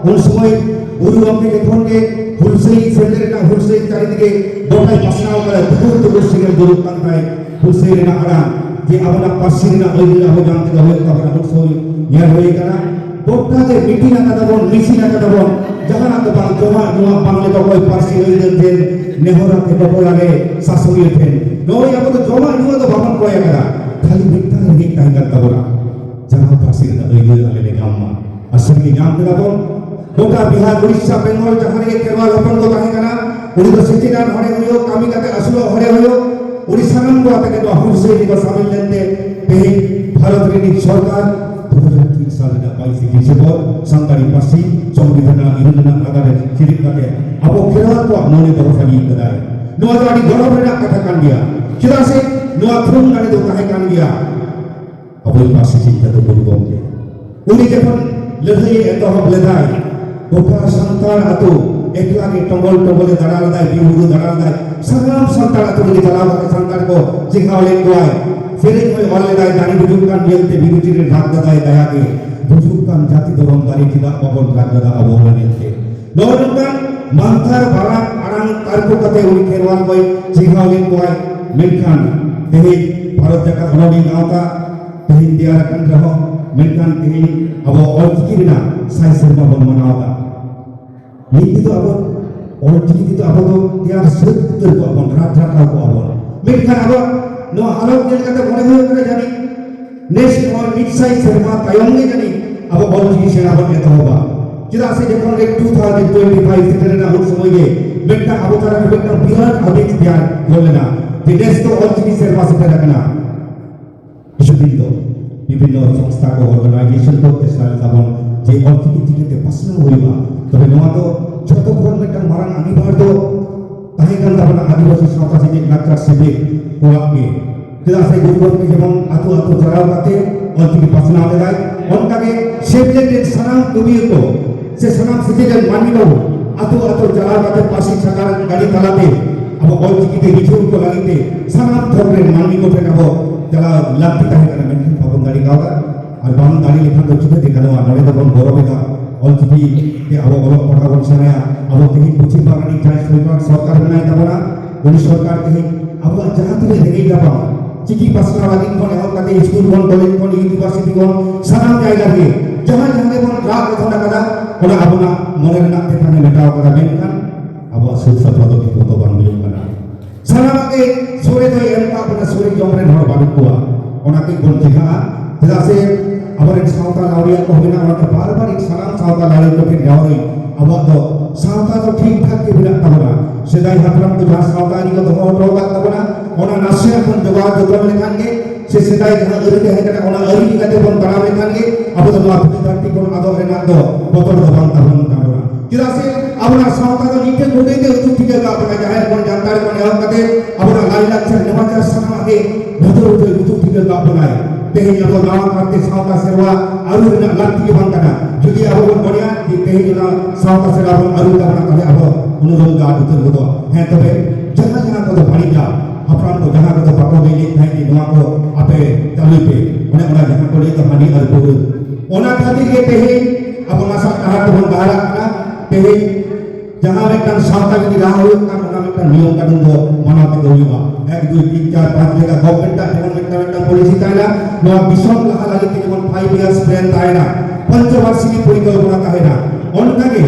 ᱩᱱ ᱥᱚᱢᱚᱭ ᱜᱩᱨᱩ ᱜᱚᱢᱠᱮ ᱡᱚᱠᱷᱚᱱ ᱜᱮ ᱦᱩᱞᱥᱟᱹᱭ ᱥᱮᱨᱮᱧ ᱨᱮᱱᱟᱜ ᱦᱩᱞᱥᱟᱹᱭ ᱪᱟᱹᱨᱤ ᱛᱮᱜᱮ ᱜᱚᱴᱟᱭ ᱯᱟᱥᱱᱟᱣ ᱠᱟᱫᱟ᱾ ᱛᱩᱠᱩᱨ ᱛᱩᱠᱩᱨ ᱥᱮᱸᱜᱮᱞ ᱡᱩᱞᱩᱜ ᱠᱟᱱ ᱛᱟᱭ ᱦᱩᱞᱥᱟᱹᱭ ᱨᱮᱱᱟᱜ ᱟᱲᱟᱝ, ᱡᱮ ᱟᱵᱚᱱᱟᱜ ᱯᱟᱹᱨᱥᱤ ᱨᱮᱱᱟᱜ ᱟᱹᱭᱫᱟᱹᱨ ᱟᱵᱚ ᱧᱟᱢ ᱛᱮᱜᱮ ᱦᱩᱭᱩᱜ ᱛᱟᱵᱚᱱᱟ᱾ ᱦᱩᱞᱥᱟᱹᱭ ᱧᱮᱞ ᱦᱩᱭ ᱠᱟᱱᱟ, ᱜᱚᱴᱟ ᱜᱮ ᱢᱤᱴᱤᱝ ᱟᱠᱟᱫᱟ ᱵᱚᱱ, ᱢᱤᱥᱤᱞ ᱟᱠᱟᱫᱟ ᱵᱚᱱ, ᱡᱟᱦᱟᱱᱟᱜ ᱫᱚ ᱵᱟᱝ, ᱡᱚᱢᱟᱜ ᱧᱩᱣᱟᱜ ᱵᱟᱝ ᱞᱮᱠᱟ ᱚᱠᱚᱭ ᱯᱟᱹᱨᱥᱤ ᱟᱹᱭᱫᱟᱹᱨ ᱴᱷᱮᱱ ᱱᱮᱦᱚᱨ ᱟᱛᱮ ᱜᱚᱯᱚᱲ ᱟᱞᱮ ᱥᱟᱥᱚᱱᱤᱭᱟᱹ ᱴᱷᱮᱱ᱾ ᱱᱚᱜᱼᱚᱭ ᱟᱵᱚ ᱫᱚ ᱡᱚᱢᱟᱜ ᱧᱩᱣᱟᱜ ᱫᱚ ᱵᱟᱵᱚᱱ ᱠᱚᱭ ᱟᱠᱟᱫᱟ, ᱠᱷᱟᱹᱞᱤ ᱢᱤᱫᱴᱟᱝ ᱨᱮᱸᱜᱮᱡ ᱛᱟᱦᱮᱸ ᱠᱟᱱ ᱛᱟᱵᱚᱱᱟ, ᱡᱟᱦᱟᱸ ᱯᱟᱹᱨᱥᱤ ᱨᱮᱱᱟᱜ ᱟᱹᱭᱫᱟᱹᱨ ᱟᱞᱮ ᱞᱮ ᱧᱟᱢ ᱢᱟ᱾ ᱟᱨ ᱥᱟᱹᱨᱤᱜᱮ ᱧᱟᱢ ᱠᱮᱫᱟ ᱵᱚᱱ᱾ ᱜᱚᱴᱟ ᱵᱤᱦᱟᱨ, ᱩᱲᱤᱥᱥᱟ, ᱵᱮᱝᱜᱚᱞ, ᱡᱟᱦᱟᱸ ᱨᱮᱜᱮ ᱠᱷᱮᱨᱣᱟᱞ ᱦᱚᱯᱚᱱ ᱠᱚ ᱛᱟᱦᱮᱸ ᱠᱟᱱᱟ, ᱩᱱᱤ ᱫᱚ ᱥᱮᱪᱮᱫᱟᱱ ᱦᱚᱲᱮ ᱦᱩᱭᱩᱜ, ᱠᱟᱹᱢᱤ ᱠᱟᱛᱮ ᱟᱹᱥᱩᱞᱚᱜ ᱦᱚᱲᱮ ᱦᱩᱭᱩᱜ, ᱩᱱᱤ ᱥᱟᱱᱟᱢ ᱠᱚ ᱟᱛᱮ ᱜᱮ ᱱᱚᱣᱟ ᱦᱩᱞᱥᱟᱹᱭ ᱨᱮᱠᱚ ᱥᱟᱢᱤᱞ ᱞᱮᱱᱛᱮ ᱛᱮᱦᱮᱧ ᱵᱷᱟᱨᱚᱛ ᱨᱤᱱᱤᱡ ᱥᱚᱨᱠᱟᱨ ᱫᱩ ᱦᱟᱡᱟᱨ ᱛᱤᱱ ᱥᱟᱞ ᱨᱮᱱᱟᱜ ᱵᱟᱭᱤᱥᱮ ᱰᱤᱥᱮᱢᱵᱚᱨ ᱥᱟᱱᱛᱟᱲᱤ ᱯᱟᱹᱨᱥᱤ ᱥᱚᱝᱵᱤᱫᱷᱟᱱ ᱨᱮᱱᱟᱜ ᱤᱨᱟᱹᱞ ᱨᱮᱱᱟᱜ ᱟᱠᱷᱲᱟ ᱨᱮ ᱥᱮᱞᱮᱫ ᱠᱟᱛᱮ ᱟᱵᱚ ᱠᱷᱮᱨᱣᱟᱞ ᱠᱚᱣᱟᱜ ᱢᱚᱱᱮ ᱫᱚᱦᱚ ᱥᱟᱹᱨᱤ ᱠᱟᱫᱟᱭ᱾ ᱱᱚᱣᱟ ᱫᱚ ᱟᱹᱰᱤ ᱜᱚᱨᱚᱵᱽ ᱨᱮᱱᱟᱜ ᱠᱟᱛᱷᱟ ᱠᱟᱱ ᱜᱮᱭᱟ᱾ ᱪᱮᱫᱟᱜ ᱥᱮ ᱱᱚᱣᱟ ᱛᱷᱩᱢ ᱫᱟᱲᱮ ᱫᱚ ᱛᱟᱦᱮᱸ ᱠᱟᱱ ᱜᱮᱭᱟ ᱟᱵᱚᱭᱤᱡ ᱯᱟᱹᱨᱥᱤ ᱪᱤᱱᱛᱟᱹ ᱫᱚ ᱜᱩᱨᱩ ᱜᱚᱢᱠᱮ᱾ ᱩᱱᱤ ᱡᱚᱠᱷᱚᱱ ᱞᱟᱹᱲᱦᱟᱹᱭ ᱮ ᱮᱛᱚᱦᱚᱵ ᱞᱮᱫᱟᱭ, ᱜᱚᱴᱟ ᱥᱟᱱᱛᱟᱲ ᱟᱛᱳ ᱮᱠᱞᱟ ᱜᱮ ᱴᱚᱸᱜᱚᱞ ᱴᱚᱸᱜᱚᱞ ᱮ ᱫᱟᱬᱟ ᱞᱮᱫᱟᱭ, ᱵᱤᱨ ᱵᱩᱨᱩ ᱫᱟᱬᱟ ᱞᱮᱫᱟᱭ, ᱥᱟᱱᱟᱢ ᱥᱟᱱᱛᱟᱲ ᱟᱛᱳ ᱨᱮᱜᱮ ᱪᱟᱞᱟᱣ ᱠᱟᱛᱮ ᱥᱟᱱᱛᱟᱲ ᱠᱚ ᱪᱮᱸᱜᱷᱟᱣ ᱞᱮᱫ ᱠᱚᱣᱟᱭ᱾ ᱥᱮᱨᱮᱧ ᱦᱚᱸᱭ ᱚᱞ ᱞᱮᱫᱟᱭ, ᱫᱟᱨᱮ ᱜᱩᱡᱩᱜ ᱠᱟᱱ ᱧᱮᱞᱛᱮ ᱵᱤᱨᱩ ᱪᱮᱬᱮ ᱨᱟᱜ ᱞᱮᱫᱟᱭ, ᱫᱟᱭᱟ ᱜᱮ ᱜᱩᱡᱩᱜ ᱠᱟᱱ ᱡᱟᱹᱛᱤ ᱫᱷᱚᱨᱚᱢ ᱫᱟᱨᱮ ᱪᱮᱫᱟᱜ ᱵᱟᱵᱚᱱ ᱨᱟᱜ ᱞᱮᱫᱟ ᱟᱵᱚ ᱚᱱᱟ ᱧᱮᱞᱛᱮ᱾ ᱱᱚᱜᱼᱚ ᱱᱚᱝᱠᱟᱱ ᱢᱟᱱᱛᱷᱟᱨ ᱵᱟᱱᱟᱢ ᱟᱲᱟᱝ ᱛᱟᱨᱠᱚ ᱠᱟᱛᱮ ᱩᱱᱤ ᱠᱷᱮᱨᱣᱟᱞ ᱠᱚᱭ ᱪᱮᱸᱜᱷᱟᱣ ᱞᱮᱫ ᱠᱚᱣᱟᱭ᱾ ᱢᱮᱱᱠᱷᱟᱱ ᱛᱮᱦᱮᱧ ᱵᱷᱟᱨᱚᱛ ᱡᱟᱠᱟᱛ ᱚᱱᱚᱞᱤᱭᱟᱹ ᱜᱟᱶᱛᱟ ᱛᱮᱦᱮᱧ ᱛᱮᱭᱟᱨ ᱟᱠᱟᱱ ᱨᱮᱦᱚᱸ, ᱢᱮᱱᱠᱷᱟᱱ ᱛᱮᱦᱮᱧ ᱟᱵᱚ ᱚᱞᱪᱤᱠᱤ ᱨᱮᱱᱟᱜ ᱥᱟᱭ ᱥᱮᱨᱢᱟ ᱵᱚᱱ ᱢᱟᱱᱟᱣ ᱮᱫᱟ᱾ ᱱᱤᱛ ᱛᱮᱫᱚ ᱟᱵᱚ ᱚᱞᱪᱤᱠᱤ ᱛᱮᱫᱚ ᱟᱵᱚ ᱫᱚ ᱛᱮᱭᱟᱨ ᱥᱟᱹᱛ ᱩᱛᱟᱹᱨ ᱠᱚᱜᱼᱟ ᱵᱚᱱ, ᱨᱟᱜ ᱨᱟᱠᱟᱵ ᱠᱚᱜᱼᱟ ᱵᱚᱱ᱾ ᱢᱮᱱᱠᱷᱟᱱ ᱟᱵᱚ ᱱᱚᱣᱟ ᱦᱟᱞᱚᱛ ᱧᱮᱞ ᱠᱟᱛᱮ ᱢᱚᱱᱮ ᱦᱩᱭᱩᱜ ᱠᱟᱱᱟ, ᱡᱟᱹᱱᱤᱡ ᱱᱮᱥ ᱱᱚᱣᱟ ᱢᱤᱫ ᱥᱟᱭ ᱥᱮᱨᱢᱟ ᱛᱟᱭᱚᱢ ᱜᱮ ᱡᱟᱹᱱᱤᱡ ᱟᱵᱚ ᱚᱞᱪᱤᱠᱤ ᱥᱮᱬᱟ ᱵᱚᱱ ᱮᱛᱚᱦᱚᱵᱟ᱾ ᱪᱮᱫᱟᱜ ᱥᱮ ᱡᱚᱠᱷᱚᱱ ᱜᱮ ᱴᱩ ᱛᱷᱟᱣᱡᱮᱱᱰ ᱴᱩᱭᱮᱱᱴᱤ ᱯᱷᱟᱭᱤᱵᱷ ᱥᱮᱴᱮᱨ ᱮᱱᱟ, ᱩᱱ ᱥᱚᱢᱚᱭ ᱜᱮ ᱢᱤᱫᱴᱟᱝ ᱟᱵᱚ ᱛᱟᱞᱟ ᱨᱮ ᱢᱤᱫᱴᱟᱝ ᱵᱤᱨᱟᱴ ᱟᱵᱮᱜ ᱛᱮᱭᱟᱨ ᱜᱚᱫ ᱞᱮᱱᱟ, ᱡᱮ ᱱᱮᱥ ᱫᱚ ᱚᱞᱪᱤᱠᱤ ᱥᱮᱨᱢᱟ ᱥᱮᱴᱮᱨ ᱟᱠᱟᱱᱟ᱾ ᱠᱤᱪᱷᱩ ᱫᱤᱱ ᱫᱚ ᱵᱤᱵᱷᱤᱱᱱᱚ ᱥᱚᱝᱥᱛᱷᱟ ᱠᱚ, ᱚᱨᱜᱟᱱᱟᱭᱡᱮᱥᱚᱱ ᱠᱚ ᱪᱮᱥᱴᱟ ᱞᱮᱫᱟ ᱵᱚᱱ ᱡᱮ ᱚᱞᱪᱤᱠᱤ ᱪᱤᱠᱟᱹᱛᱮ ᱯᱟᱥᱱᱟᱣ ᱦᱩᱭᱩᱜᱼᱟ᱾ ᱛᱚᱵᱮ ᱱᱚᱣᱟ ᱫᱚ ᱡᱷᱚᱛᱚ ᱠᱷᱚᱱ ᱢᱤᱫᱴᱟᱝ ᱢᱟᱨᱟᱝ ᱟᱹᱜᱤᱵᱷᱟᱨ ᱫᱚ ᱛᱟᱦᱮᱸ ᱠᱟᱱ ᱛᱟᱵᱚᱱᱟ ᱟᱹᱫᱤᱵᱟᱹᱥᱤ ᱥᱟᱶᱛᱟ ᱥᱮᱪᱮᱫ ᱞᱟᱠᱪᱟᱨ ᱥᱮᱵᱮᱠ ᱠᱚᱣᱟᱜ ᱜᱮ᱾ ᱪᱮᱫᱟᱜ ᱥᱮ ᱜᱩᱨᱩ ᱜᱚᱢᱠᱮ ᱡᱮᱢᱚᱱ ᱟᱹᱛᱩ ᱟᱹᱛᱩ ᱪᱟᱞᱟᱣ ᱠᱟᱛᱮ ᱚᱞᱪᱤᱠᱤ ᱯᱟᱥᱱᱟᱣ ᱞᱮᱫᱟᱭ, ᱚᱱᱠᱟᱜᱮ ᱥᱮᱵᱮᱠ ᱨᱮᱱ ᱥᱟᱱᱟᱢ ᱠᱟᱹᱢᱤᱭᱟᱹ ᱠᱚ ᱥᱮ ᱥᱟᱱᱟᱢ ᱥᱮᱪᱮᱫ ᱨᱮᱱ ᱢᱟᱹᱱᱢᱤ ᱠᱚ ᱟᱹᱛᱩ ᱟᱹᱛᱩ ᱪᱟᱞᱟᱣ ᱠᱟᱛᱮ ᱯᱟᱹᱨᱥᱤ ᱥᱟᱜᱟᱲ ᱜᱟᱹᱰᱤ ᱛᱟᱞᱟᱛᱮ ᱟᱵᱚ ᱚᱞᱪᱤᱠᱤ ᱛᱮ ᱨᱤᱡᱷᱟᱹᱣ ᱠᱚ ᱞᱟᱹᱜᱤᱫ ᱛᱮ ᱥᱟᱱᱟᱢ ᱫᱷᱚᱨᱚᱢ ᱨᱮᱱ ᱢᱟᱹᱱᱢᱤ ᱠᱚ ᱴᱷᱮᱱ ᱟᱵᱚ ᱪᱟᱞᱟᱣ ᱞᱟᱹᱠᱛᱤ ᱛᱟᱦᱮᱸ ᱠᱟᱱᱟ, ᱢᱮᱱᱠᱷᱟᱱ ᱵᱟᱵᱚᱱ ᱫᱟᱲᱮ ᱠᱟᱣᱫᱟ᱾ ᱟᱨ ᱵᱟᱝ ᱫᱟᱲᱮ ᱞᱮᱠᱷᱟᱱ ᱫᱚ ᱪᱤᱠᱟᱹᱛᱮ ᱜᱟᱱᱚᱜᱼᱟ? ᱱᱚᱰᱮ ᱫᱚᱵᱚᱱ ᱜᱚᱨᱚᱵᱮᱫᱟ, ᱚᱞᱪᱤᱠᱤ ᱛᱮ ᱟᱵᱚ ᱚᱞᱚᱜ ᱯᱟᱲᱦᱟᱣ ᱵᱚᱱ ᱥᱮᱬᱟᱭᱟ, ᱟᱵᱚ ᱛᱮᱦᱮᱧ ᱯᱚᱪᱷᱤᱢ ᱵᱟᱝᱞᱟ ᱨᱤᱱᱤᱡ ᱡᱟᱦᱟᱸᱭ ᱥᱚᱨᱠᱟᱨ, ᱥᱚᱨᱠᱟᱨ ᱢᱮᱱᱟᱭ ᱛᱟᱵᱚᱱᱟ, ᱩᱱᱤ ᱥᱚᱨᱠᱟᱨ ᱛᱮᱦᱮᱧ ᱟᱵᱚᱣᱟᱜ ᱡᱟᱦᱟᱸ ᱛᱤᱱᱟᱹᱜ ᱨᱮᱸᱜᱮᱡ ᱨᱟᱵᱟᱝ, ᱪᱤᱠᱤ ᱯᱟᱥᱱᱟᱣ ᱞᱟᱹᱜᱤᱫ ᱠᱷᱚᱱ ᱮᱦᱚᱵ ᱠᱟᱛᱮ ᱥᱠᱩᱞ ᱠᱷᱚᱱ, ᱠᱚᱞᱮᱡᱽ ᱠᱷᱚᱱ, ᱤᱭᱩᱱᱤᱵᱷᱟᱨᱥᱤᱴᱤ ᱠᱷᱚᱱ, ᱥᱟᱱᱟᱢ ᱡᱟᱭᱜᱟ ᱨᱮ ᱡᱟᱦᱟᱸ ᱡᱟᱦᱟᱸ ᱨᱮᱵᱚᱱ ᱨᱟᱜ ᱨᱚᱫᱷᱚᱱ ᱟᱠᱟᱫᱟ, ᱚᱱᱟ ᱟᱵᱚᱱᱟᱜ ᱢᱚᱱᱮ ᱨᱮᱱᱟᱜ ᱛᱮᱛᱟᱝ ᱮ ᱢᱮᱴᱟᱣ ᱠᱟᱫᱟ, ᱢᱮᱱᱠᱷᱟᱱ ᱟᱵᱚᱣᱟᱜ ᱥᱩᱨ ᱥᱟᱯᱲᱟᱣ ᱫᱚ ᱴᱷᱤᱠ ᱢᱚᱛᱚ ᱵᱟᱝ ᱦᱩᱭᱩᱜ ᱠᱟᱱᱟ᱾ ᱥᱟᱱᱟᱢᱟᱜ ᱜᱮ ᱥᱚᱲᱮ ᱫᱚᱭ ᱮᱢ ᱠᱟᱜ ᱵᱚᱱᱟ, ᱥᱚᱲᱮ ᱡᱚᱢ ᱨᱮᱱ ᱦᱚᱲ ᱵᱟᱹᱱᱩᱜ ᱠᱚᱣᱟ᱾ ᱚᱱᱟ ᱠᱟᱹᱡ ᱵᱚᱱ ᱪᱮᱸᱜᱷᱟᱜᱼᱟ, ᱪᱮᱫᱟᱜ ᱥᱮ ᱟᱵᱚᱨᱮᱱ ᱥᱟᱶᱛᱟ ᱞᱟᱹᱣᱲᱤᱭᱟᱹ ᱠᱚ ᱢᱮᱱᱟᱜ, ᱚᱱᱟᱛᱮ ᱵᱟᱨ ᱵᱟᱨ ᱤᱧ ᱥᱟᱱᱟᱢ ᱥᱟᱶᱛᱟ ᱞᱟᱹᱣᱲᱤᱭᱟᱹ ᱠᱚ ᱴᱷᱮᱱ ᱱᱮᱦᱚᱨᱤᱧ, ᱟᱵᱚᱣᱟᱜ ᱫᱚ ᱥᱟᱶᱛᱟ ᱫᱚ ᱴᱷᱤᱠ ᱴᱷᱟᱠ ᱜᱮ ᱢᱮᱱᱟᱜ ᱛᱟᱵᱚᱱᱟ᱾ ᱥᱮᱫᱟᱭ ᱦᱟᱯᱲᱟᱢ ᱠᱚ ᱡᱟᱦᱟᱸ ᱥᱟᱶᱛᱟ ᱟᱹᱨᱤ ᱠᱚ ᱫᱚᱦᱚ ᱦᱚᱴᱚ ᱟᱠᱟᱫ ᱛᱟᱵᱚᱱᱟ, ᱚᱱᱟ ᱱᱟᱥᱮᱭᱟᱜ ᱵᱚᱱ ᱡᱚᱜᱟᱣ ᱡᱚᱛᱚᱱ ᱞᱮᱠᱷᱟᱱ ᱜᱮ, ᱥᱮ ᱥᱮᱫᱟᱭ ᱡᱟᱦᱟᱸ ᱟᱹᱨᱤ ᱛᱟᱦᱮᱸ ᱠᱟᱱᱟ, ᱚᱱᱟ ᱟᱹᱨᱤ ᱞᱮᱠᱟᱛᱮ ᱵᱚᱱ ᱛᱟᱲᱟᱢ ᱞᱮᱠᱷᱟᱱ ᱜᱮ, ᱟᱵᱚ ᱫᱚ ᱱᱚᱣᱟ ᱫᱷᱩᱲᱤ ᱫᱷᱟᱹᱨᱛᱤ ᱠᱷᱚᱱ ᱟᱫᱚᱜ ᱨᱮᱱᱟᱜ ᱫᱚ ᱵᱚᱛᱚᱨ ᱫᱚ ᱵᱟᱝ ᱛᱟᱵᱚᱱ ᱛᱟᱵᱚᱱᱟ᱾ ᱪᱮᱫᱟᱜ ᱥᱮ ᱟᱵᱚᱱᱟᱜ ᱥᱟᱶᱛᱟ ᱫᱚ ᱢᱤᱫᱴᱮᱱ ᱦᱩᱫᱟᱹᱭ ᱛᱮ ᱩᱫᱩᱜ ᱴᱷᱤᱠᱟᱹ ᱠᱟᱜ ᱵᱚᱱᱟ, ᱡᱟᱦᱮᱨ ᱠᱷᱚᱱ ᱡᱟᱱᱛᱟᱲ ᱠᱷᱚᱱ ᱮᱦᱚᱵ ᱠᱟᱛᱮ ᱟᱵᱚᱱᱟᱜ ᱞᱟᱭᱼᱞᱟᱠᱪᱟᱨ, ᱱᱮᱢᱟᱪᱟᱨ ᱥᱟᱱᱟᱢᱟᱜ ᱜᱮ ᱵᱚᱛᱚᱨ ᱦᱩᱫᱟᱹᱭ ᱩᱫᱩᱜ ᱴᱷᱤᱠᱟᱹ ᱠᱟᱜ ᱵᱚᱱᱟᱭ᱾ ᱛᱮᱦᱮᱧ ᱟᱵᱚ ᱱᱟᱣᱟ ᱠᱟᱨᱛᱮ ᱥᱟᱶᱛᱟ ᱥᱮᱨᱣᱟ ᱟᱹᱨᱩ ᱨᱮᱱᱟᱜ ᱞᱟᱹᱠᱛᱤ ᱜᱮ ᱵᱟᱝ ᱠᱟᱱᱟ᱾ ᱡᱩᱫᱤ ᱟᱵᱚ ᱵᱚᱱ ᱢᱚᱱᱮᱭᱟ ᱡᱮ ᱛᱮᱦᱮᱧ ᱚᱱᱟ ᱥᱟᱶᱛᱟ ᱥᱮᱨᱣᱟ ᱵᱚᱱ ᱟᱹᱨᱩ ᱛᱟᱵᱚᱱᱟ, ᱛᱟᱦᱞᱮ ᱟᱵᱚ ᱚᱱᱩᱨᱳᱫᱷ ᱜᱮ ᱟᱹᱰᱤ ᱩᱛᱟᱹᱨ ᱜᱚᱫᱚᱜᱼᱟ᱾ ᱦᱮᱸ, ᱛᱚᱵᱮ ᱡᱟᱦᱟᱸ ᱡᱟᱦᱟᱸ ᱠᱚᱫᱚ ᱵᱟᱹᱲᱤᱡᱟ, ᱦᱟᱯᱲᱟᱢ ᱠᱚ ᱡᱟᱦᱟᱸ ᱠᱚᱫᱚ ᱵᱟᱠᱚ ᱞᱟᱹᱭ ᱞᱮᱫ ᱛᱟᱦᱮᱸᱫ ᱡᱮ ᱱᱚᱣᱟ ᱠᱚ ᱟᱯᱮ ᱪᱟᱹᱞᱩᱭ ᱯᱮ, ᱚᱱᱮ ᱚᱱᱟ ᱡᱟᱦᱟᱸ ᱠᱚ ᱞᱟᱹᱭ ᱫᱚ ᱦᱟᱺᱰᱤ ᱟᱨ ᱯᱟᱹᱣᱨᱟᱹ, ᱚᱱᱟ ᱠᱷᱟᱹᱛᱤᱨ ᱜᱮ ᱛᱮᱦᱮᱧ ᱟᱵᱚ ᱱᱟᱥᱟᱜ ᱰᱟᱦᱟᱨ ᱛᱮᱵᱚᱱ ᱰᱟᱦᱟᱨᱟᱜ ᱠᱟᱱᱟ᱾ ᱛᱮᱦᱮᱧ ᱡᱟᱦᱟᱸ ᱢᱤᱫᱴᱟᱝ ᱥᱟᱶᱛᱟ ᱡᱩᱫᱤ ᱞᱟᱦᱟ ᱦᱩᱭᱩᱜ ᱠᱷᱟᱱ, ᱚᱱᱟ ᱢᱤᱫᱴᱟᱝ ᱱᱤᱭᱚᱢ ᱠᱟᱹᱱᱩᱱ ᱫᱚ ᱢᱟᱱᱟᱣ ᱛᱮᱜᱮ ᱦᱩᱭᱩᱜᱼᱟ᱾ ᱮᱠ, ᱫᱩᱭ, ᱛᱤᱱ, ᱪᱟᱨ, ᱯᱟᱸᱪ ᱞᱮᱠᱟ government ᱟᱜ ᱡᱮᱢᱚᱱ ᱢᱤᱫᱴᱟᱝ ᱢᱤᱫᱴᱟᱝ policy ᱛᱟᱦᱮᱱᱟ, ᱱᱚᱣᱟ mission ᱞᱟᱦᱟ ᱞᱟᱹᱜᱤᱫ ᱛᱮ ᱡᱮᱢᱚᱱ five years plan ᱛᱟᱦᱮᱱᱟ, ᱯᱚᱧᱪᱚᱵᱟᱨᱥᱤᱠᱤ ᱯᱚᱨᱤᱠᱚᱞᱯᱚᱱᱟ ᱛᱟᱦᱮᱱᱟ, ᱚᱱᱠᱟᱜᱮ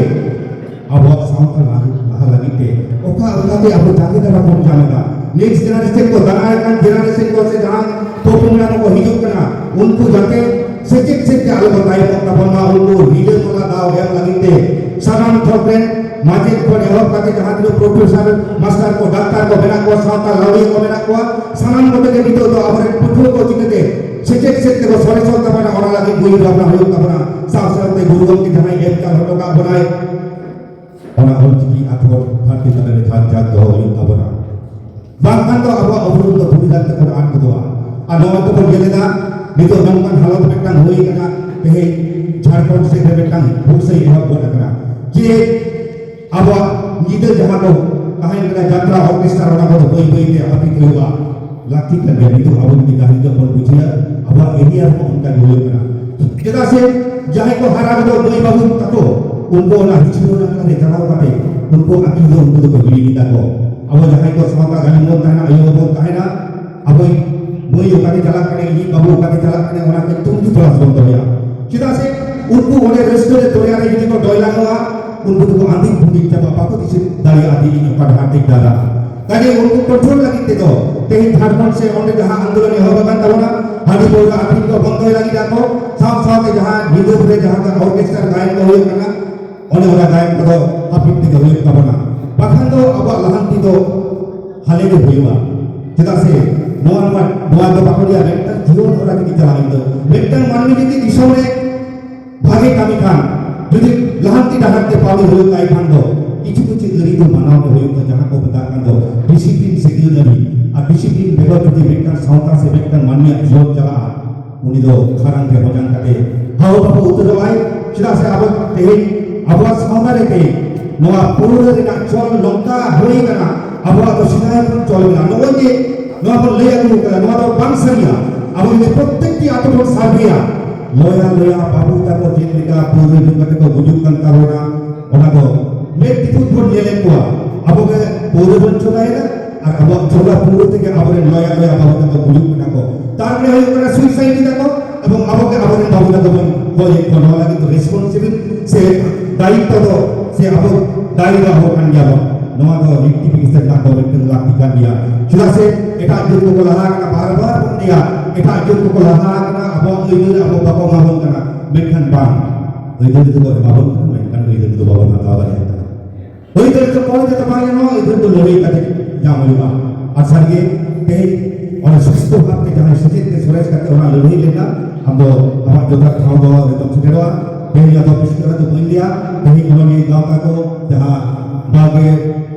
ᱟᱵᱚᱣᱟᱜ ᱥᱟᱶᱛᱟ ᱞᱟᱦᱟ, ᱞᱟᱦᱟ ᱞᱟᱹᱜᱤᱫ ᱛᱮ ᱚᱠᱟ ᱚᱠᱟᱛᱮ ᱟᱵᱚ ᱡᱟᱸᱜᱮ ᱫᱟᱨᱟᱢ ᱵᱚᱱ ᱧᱟᱢ ᱮᱫᱟ, next generation ᱠᱚ, ᱫᱟᱨᱟᱭ ᱠᱟᱱ generation ᱠᱚ ᱥᱮ ᱡᱟᱦᱟᱸ ᱯᱚᱯᱚᱝᱲᱟ ᱠᱚᱠᱚ ᱦᱤᱡᱩᱜ ᱠᱟᱱᱟ, ᱩᱱᱠᱩ ᱡᱟᱛᱮ ᱥᱮᱪᱮᱫ ᱥᱮᱫ ᱛᱮ ᱟᱞᱚ ᱠᱚ ᱛᱟᱭᱚᱢᱚᱜ ᱛᱟᱵᱚᱱ ᱢᱟ, ᱩᱱᱠᱩ ᱨᱤᱞᱟᱹᱢᱟᱞᱟ ᱫᱟᱣ ᱮᱢ ᱞᱟᱹᱜᱤᱫ ᱛᱮ ᱥᱟᱱᱟᱢ ᱛᱷᱚᱠ ᱨᱮᱱ ᱢᱟᱪᱮᱫ ᱠᱷᱚᱱ ᱮᱦᱚᱵ ᱠᱟᱛᱮ ᱡᱟᱦᱟᱸ ᱛᱤᱱᱟᱹᱜ professor, master ᱠᱚ, ᱰᱟᱠᱛᱟᱨ ᱠᱚ ᱢᱮᱱᱟᱜ ᱠᱚᱣᱟ, ᱥᱟᱶᱛᱟ ᱞᱟᱹᱣᱲᱤᱭᱟᱹ ᱠᱚ ᱢᱮᱱᱟᱜ ᱠᱚᱣᱟ, ᱥᱟᱱᱟᱢ ᱠᱚᱛᱮ ᱜᱮ ᱱᱤᱛᱚᱜ ᱫᱚ ᱟᱵᱚᱨᱮᱱ ᱯᱟᱹᱴᱷᱩᱣᱟᱹ ᱠᱚ ᱪᱤᱠᱟᱹᱛᱮ ᱥᱮᱪᱮᱫ ᱥᱮᱫ ᱛᱮᱠᱚ ᱥᱚᱨᱮᱥᱚᱜ ᱛᱟᱵᱚᱱᱟ, ᱚᱱᱟ ᱞᱟᱹᱜᱤᱫ ᱩᱭᱦᱟᱹᱨ ᱵᱷᱟᱵᱽᱱᱟ ᱦᱩᱭᱩᱜ ᱛᱟᱵᱚᱱᱟ᱾ ᱥᱟᱶ ᱥᱟᱶᱛᱮ ᱜᱩᱨᱩ ᱜᱚᱢᱠᱮ ᱡᱟᱦᱟᱸᱭ ᱮᱢ ᱪᱟᱞ ᱦᱚᱴᱚ ᱠᱟᱜ ᱵᱚᱱᱟᱭ, ᱚᱱᱟ ᱚᱞᱪᱤᱠᱤ ᱟᱠᱷᱚᱨ ᱫᱷᱟᱹᱨᱛᱤ ᱛᱟᱞᱟ ᱨᱮ ᱡᱷᱟᱠ ᱡᱷᱟᱠ ᱫᱚᱦᱚ ᱦᱩᱭᱩᱜ ᱛᱟᱵᱚᱱᱟ, ᱵᱟᱝᱠᱷᱟᱱ ᱫᱚ ᱟᱵᱚᱣᱟᱜ ᱩᱯᱨᱩᱢ ᱫᱚ ᱫᱷᱩᱲᱤ ᱫᱷᱟᱹᱨᱛᱤ ᱠᱷᱚᱱ ᱟᱫ ᱜᱚᱫᱚᱜᱼᱟ᱾ ᱟᱨ ᱱᱚᱣᱟ ᱛᱮᱵᱚᱱ ᱧᱮᱞ ᱮᱫᱟ, ᱱᱤᱛᱚᱜ ᱱᱚᱝᱠᱟᱱ ᱦᱟᱞᱚᱛ ᱢᱤᱫᱴᱟᱝ ᱦᱩᱭ ᱟᱠᱟᱱᱟ, ᱛᱮᱦᱮᱧ ᱡᱷᱟᱲᱠᱷᱚᱸᱰ ᱥᱮᱫ ᱨᱮ ᱢᱤᱫᱴᱟᱝ ᱦᱩᱞᱥᱟᱹᱭ ᱮᱦᱚᱵ ᱜᱚᱫ ᱟᱠᱟᱱᱟ, ᱡᱮ ᱟᱵᱚᱣᱟᱜ ᱧᱤᱫᱟᱹ ᱡᱟᱦᱟᱸ ᱠᱚ ᱛᱟᱦᱮᱸ ᱠᱟᱱᱟ ᱡᱟᱛᱨᱟ, orchestra, ᱚᱱᱟ ᱠᱚᱫᱚ ᱵᱟᱹᱭ ᱵᱟᱹᱭ ᱛᱮ ᱦᱟᱹᱯᱤᱫ ᱦᱩᱭᱩᱜᱼᱟ᱾ ᱞᱟᱹᱠᱛᱤ ᱠᱟᱱ ᱜᱮᱭᱟ᱾ ᱱᱤᱛᱚᱜ ᱟᱵᱚ ᱡᱩᱫᱤ ᱜᱟᱹᱦᱤᱨ ᱧᱚᱜ ᱵᱚᱱ ᱵᱩᱡᱷᱟᱹᱣᱟ, ᱟᱵᱚᱣᱟᱜ area ᱨᱮᱦᱚᱸ ᱚᱱᱠᱟ ᱜᱮ ᱦᱩᱭᱩᱜ ᱠᱟᱱᱟ᱾ ᱪᱮᱫᱟᱜ ᱥᱮ ᱡᱟᱦᱟᱸᱭ ᱠᱚ ᱦᱟᱨᱟ ᱠᱚᱫᱚ ᱢᱟᱹᱭ ᱵᱟᱹᱵᱩ ᱛᱟᱠᱚ, ᱩᱱᱠᱩ ᱚᱱᱟ ᱦᱤᱪᱲᱟᱹ ᱨᱮᱱᱟᱜ ᱠᱟᱛᱷᱟ ᱪᱟᱞᱟᱣ ᱠᱟᱛᱮ ᱩᱱᱠᱩ ᱟᱹᱠᱤᱞ ᱫᱚ ᱩᱱᱠᱩ ᱫᱚᱠᱚ ᱦᱤᱲᱤᱧ ᱮᱫᱟ ᱠᱚ᱾ ᱟᱵᱚ ᱡᱟᱦᱟᱸᱭ ᱠᱚ ᱥᱟᱶᱛᱟ ᱜᱟᱹᱞᱤᱢ ᱵᱚᱱ ᱛᱟᱦᱮᱱᱟ, ᱟᱭᱳ ᱵᱟᱵᱚᱱ ᱛᱟᱦᱮᱱᱟ, ᱟᱵᱚᱭᱤᱡ ᱢᱟᱹᱭ ᱚᱠᱟᱛᱮ ᱪᱟᱞᱟᱜ ᱠᱟᱱᱟᱭ, ᱤᱧᱤᱡ ᱵᱟᱹᱵᱩ ᱚᱠᱟᱛᱮ ᱪᱟᱞᱟᱜ ᱠᱟᱱᱟᱭ, ᱚᱱᱟ ᱠᱚ ᱛᱩᱱᱠᱷᱤ ᱛᱚᱞᱟᱥ ᱵᱚᱱ ᱫᱚᱦᱚᱭᱟ᱾ ᱪᱮᱫᱟᱜ ᱥᱮ ᱩᱱᱠᱩ ᱚᱸᱰᱮ ᱨᱟᱹᱥᱠᱟᱹ ᱨᱮ ᱫᱚᱨᱭᱟ ᱨᱮ ᱡᱩᱫᱤ ᱠᱚ ᱰᱚᱭᱞᱟᱝᱚᱜᱼᱟ, ᱩᱱᱠᱩ ᱫᱚᱠᱚ ᱟᱸᱫᱤ ᱵᱷᱩᱸᱫᱤ ᱪᱟᱵᱟᱜᱼᱟ, ᱵᱟᱠᱚ ᱫᱤᱥᱟᱹ ᱫᱟᱲᱮᱭᱟᱜᱼᱟ ᱡᱮ ᱤᱧ ᱚᱠᱟ ᱰᱟᱦᱟᱨ ᱛᱮᱧ ᱰᱟᱦᱟᱨᱟ᱾ ᱠᱟᱡᱮ ᱩᱱᱠᱩ ᱠᱚᱱᱴᱨᱳᱞ ᱞᱟᱹᱜᱤᱫ ᱛᱮᱫᱚ ᱛᱮᱦᱮᱧ ᱡᱷᱟᱲᱠᱷᱚᱸᱰ ᱥᱮ ᱚᱸᱰᱮ ᱡᱟᱦᱟᱸ ᱟᱱᱫᱳᱞᱚᱱ ᱮᱦᱚᱵ ᱟᱠᱟᱱ ᱛᱟᱵᱚᱱᱟ, ᱦᱟᱺᱰᱤ ᱯᱟᱹᱣᱨᱟᱹ ᱟᱹᱠᱷᱨᱤᱧ ᱠᱚ ᱵᱚᱱᱫᱚᱭ ᱞᱟᱹᱜᱤᱫ ᱟᱠᱚ, ᱥᱟᱶ ᱥᱟᱶᱛᱮ ᱡᱟᱦᱟᱸ ᱧᱤᱫᱟᱹ ᱨᱮ ᱡᱟᱦᱟᱸ orchestra ᱜᱟᱭᱟᱱ ᱠᱚ ᱦᱩᱭᱩᱜ ᱠᱟᱱᱟ, ᱚᱱᱮ ᱚᱱᱟ ᱜᱟᱭᱟᱱ ᱠᱚᱫᱚ ᱦᱟᱹᱯᱤᱫ ᱛᱮᱜᱮ ᱦᱩᱭᱩᱜ ᱛᱟᱵᱚᱱᱟ, ᱵᱟᱠᱷᱟᱱ ᱫᱚ ᱟᱵᱚᱣᱟᱜ ᱞᱟᱦᱟᱱᱛᱤ ᱫᱚ ᱦᱟᱞᱮ ᱜᱮ ᱦᱩᱭᱩᱜᱼᱟ᱾ ᱪᱮᱫᱟᱜ ᱥᱮ ᱱᱚᱣᱟ, ᱱᱚᱣᱟ, ᱱᱚᱣᱟ ᱫᱚ ᱵᱟᱠᱚ ᱞᱟᱹᱭᱟ ᱢᱤᱫᱴᱟᱝ ᱡᱤᱭᱚᱱ ᱦᱚᱨᱟ ᱛᱮᱜᱮ ᱪᱟᱞᱟᱜ ᱦᱩᱭᱩᱜ ᱛᱟᱵᱚᱱᱟ᱾ ᱢᱤᱫᱴᱟᱝ ᱢᱟᱹᱱᱢᱤ ᱡᱩᱫᱤ ᱫᱤᱥᱚᱢ ᱨᱮ ᱵᱷᱟᱜᱮ ᱠᱟᱹᱢᱤ ᱠᱷᱟᱱ, ᱡᱩᱫᱤ ᱞᱟᱦᱟᱱᱛᱤ ᱰᱟᱦᱟᱨ ᱛᱮ ᱯᱟᱣᱞᱤ ᱦᱩᱭᱩᱜ ᱛᱟᱭ ᱠᱷᱟᱱ ᱫᱚ ᱠᱤᱪᱷᱩ ᱠᱤᱪᱷᱩ ᱟᱹᱨᱤ ᱫᱚ ᱢᱟᱱᱟᱣ ᱜᱮ ᱦᱩᱭᱩᱜ ᱛᱟᱭᱟ, ᱡᱟᱦᱟᱸ ᱠᱚ ᱢᱮᱛᱟᱜ ᱠᱟᱱ ᱫᱚ ᱰᱤᱥᱤᱯᱞᱤᱱ ᱥᱮ ᱟᱹᱱ ᱟᱹᱨᱤ᱾ ᱟᱨ ᱰᱤᱥᱤᱯᱞᱤᱱ ᱵᱮᱜᱚᱨ ᱡᱩᱫᱤ ᱢᱤᱫᱴᱟᱝ ᱥᱟᱶᱛᱟ ᱥᱮ ᱢᱤᱫᱴᱟᱝ ᱢᱟᱹᱱᱢᱤᱭᱟᱜ ᱡᱤᱭᱚᱱ ᱪᱟᱞᱟᱜᱼᱟ, ᱩᱱᱤ ᱫᱚ ᱠᱷᱟᱨᱟᱝ ᱨᱮ ᱦᱚᱡᱟᱝ ᱠᱟᱛᱮ ᱦᱟᱣ ᱵᱟᱠᱚ ᱩᱛᱟᱹᱨᱚᱜᱼᱟᱭ᱾ ᱪᱮᱫᱟᱜ ᱥᱮ ᱟᱵᱚ ᱛᱮᱦᱮᱧ ᱟᱵᱚᱣᱟᱜ ᱥᱟᱶᱛᱟ ᱨᱮ ᱛᱮᱦᱮᱧ ᱱᱚᱣᱟ ᱯᱟᱹᱣᱨᱟᱹ ᱨᱮᱱᱟᱜ ᱪᱚᱞ ᱱᱚᱝᱠᱟ ᱦᱩᱭ ᱠᱟᱱᱟ, ᱟᱵᱚᱣᱟᱜ ᱫᱚ ᱥᱮᱫᱟᱭ ᱠᱷᱚᱱ ᱪᱚᱞ ᱢᱮᱱᱟᱜᱼᱟ᱾ ᱱᱚᱜᱼᱚᱭ ᱡᱮ ᱱᱚᱣᱟ ᱵᱚᱱ ᱞᱟᱹᱭ ᱟᱹᱜᱩ ᱠᱟᱫᱟ, ᱱᱚᱣᱟ ᱫᱚ ᱵᱟᱝ ᱥᱟᱹᱨᱤᱭᱟ᱾ ᱟᱵᱚ ᱡᱩᱫᱤ ᱯᱨᱚᱛᱮᱠᱴᱤ ᱟᱛᱳ ᱵᱚᱱ ᱥᱟᱨᱵᱷᱮᱭᱟ, ᱞᱚᱭᱟ ᱞᱚᱭᱟ ᱵᱟᱹᱵᱩ ᱛᱟᱠᱚ ᱪᱮᱫ ᱞᱮᱠᱟ ᱯᱟᱹᱣᱨᱟᱹ ᱧᱩ ᱠᱟᱛᱮ ᱠᱚ ᱜᱩᱡᱩᱜ ᱠᱟᱱ ᱛᱟᱵᱚᱱᱟ, ᱚᱱᱟ ᱫᱚ ᱢᱮᱫ ᱛᱤᱯᱩᱫ ᱵᱚᱱ ᱧᱮᱞᱮᱫ ᱠᱚᱣᱟ᱾ ᱟᱵᱚ ᱜᱮ ᱯᱟᱹᱣᱨᱟᱹ ᱵᱚᱱ ᱪᱚᱸᱫᱟᱭᱮᱫᱟ ᱟᱨ ᱟᱵᱚᱣᱟᱜ ᱪᱚᱸᱫᱟ ᱯᱟᱹᱣᱨᱟᱹ ᱛᱮᱜᱮ ᱟᱵᱚᱨᱮᱱ ᱞᱚᱭᱟ ᱞᱚᱭᱟ ᱵᱟᱹᱵᱩ ᱛᱟᱠᱚ ᱜᱩᱡᱩᱜ ᱠᱟᱱᱟ ᱠᱚ᱾ ᱛᱟᱨ ᱢᱟᱱᱮ ᱦᱩᱭᱩᱜ ᱠᱟᱱᱟ suicide ᱮᱫᱟ ᱠᱚ ᱮᱵᱚᱝ ᱟᱵᱚ ᱜᱮ ᱟᱵᱚᱨᱮᱱ ᱵᱟᱹᱵᱩ ᱛᱟᱠᱚ ᱵᱚᱱ ᱜᱚᱡᱮᱫ ᱠᱚᱣᱟ᱾ ᱱᱚᱣᱟ ᱞᱟᱹᱜᱤᱫ ᱫᱚ responsible ᱥᱮ ᱫᱟᱭᱤᱛᱛᱚ ᱫᱚ ᱥᱮ ᱟᱵᱚ ᱫᱟᱭᱤ ᱫᱚ ᱟᱵᱚ ᱠᱟᱱ ᱜᱮᱭᱟ ᱵᱚᱱ᱾ ᱱᱚᱣᱟ ᱫᱚ rectification ᱨᱮᱱᱟᱜ ᱫᱚ ᱢᱤᱫᱴᱟᱝ ᱞᱟᱹᱠᱛᱤ ᱠᱟᱱ ᱜᱮᱭᱟ᱾ ᱪᱮᱫᱟᱜ ᱥᱮ ᱮᱴᱟᱜ ᱡᱟᱹᱛ ᱠᱚᱠᱚ ᱞᱟᱦᱟ ᱟᱠᱟᱱᱟ, ᱵᱟᱨ ᱵᱟᱨ ᱵᱚᱱ ᱞᱟᱹᱭᱟ, ᱮᱴᱟᱜ ᱡᱟᱹᱛ ᱠᱚᱠᱚ ᱞᱟᱦᱟ ᱟᱠᱟᱱᱟ, ᱟᱵᱚᱣᱟᱜ ᱟᱹᱭᱫᱟᱹᱨ ᱟᱵᱚ ᱵᱟᱠᱚ ᱮᱢᱟ ᱵᱚᱱ ᱠᱟᱱᱟ, ᱢᱮᱱᱠᱷᱟᱱ ᱵᱟᱝ, ᱟᱹᱭᱫᱟᱹᱨ ᱫᱚᱠᱚ ᱮᱢᱟ ᱵᱚᱱ ᱠᱟᱱᱟ, ᱢᱮᱱᱠᱷᱟᱱ ᱟᱹᱭᱫᱟᱹᱨ ᱫᱚ ᱵᱟᱵᱚᱱ ᱦᱟᱛᱟᱣ ᱫᱟᱲᱮᱭᱟᱜ ᱠᱟᱱᱟ᱾ ᱟᱹᱭᱫᱟᱹᱨ ᱫᱚ ᱠᱚᱭ ᱛᱮᱫᱚ ᱵᱟᱝ ᱧᱟᱢᱚᱜᱼᱟ, ᱟᱹᱭᱫᱟᱹᱨ ᱫᱚ ᱞᱟᱹᱲᱦᱟᱹᱭ ᱠᱟᱛᱮ ᱧᱟᱢ ᱦᱩᱭᱩᱜᱼᱟ᱾ ᱟᱨ ᱥᱟᱹᱨᱤᱜᱮ ᱛᱮᱦᱮᱧ ᱚᱱᱟ ᱥᱩᱥᱛᱷᱚ ᱵᱷᱟᱵᱽ ᱛᱮ ᱡᱟᱦᱟᱸᱭ ᱥᱮᱪᱮᱫ ᱛᱮ ᱥᱚᱨᱮᱥ ᱠᱟᱛᱮ ᱚᱱᱟ ᱞᱟᱹᱲᱦᱟᱹᱭ ᱞᱮᱱᱟ, ᱟᱢ ᱫᱚ ᱟᱢᱟᱜ ᱡᱚᱛᱷᱟᱛ ᱴᱷᱟᱶ ᱫᱚ ᱮᱠᱫᱚᱢ ᱥᱮᱴᱮᱨᱚᱜᱼᱟ᱾ ᱛᱮᱦᱮᱧ ᱟᱫᱚ ᱵᱤᱥᱛᱟᱨ ᱫᱚ ᱵᱟᱹᱧ ᱞᱟᱹᱭᱟ᱾ ᱛᱮᱦᱮᱧ ᱚᱱᱚᱞᱤᱭᱟᱹ ᱜᱟᱶᱛᱟ ᱠᱚ ᱡᱟᱦᱟᱸ ᱵᱟᱨᱜᱮ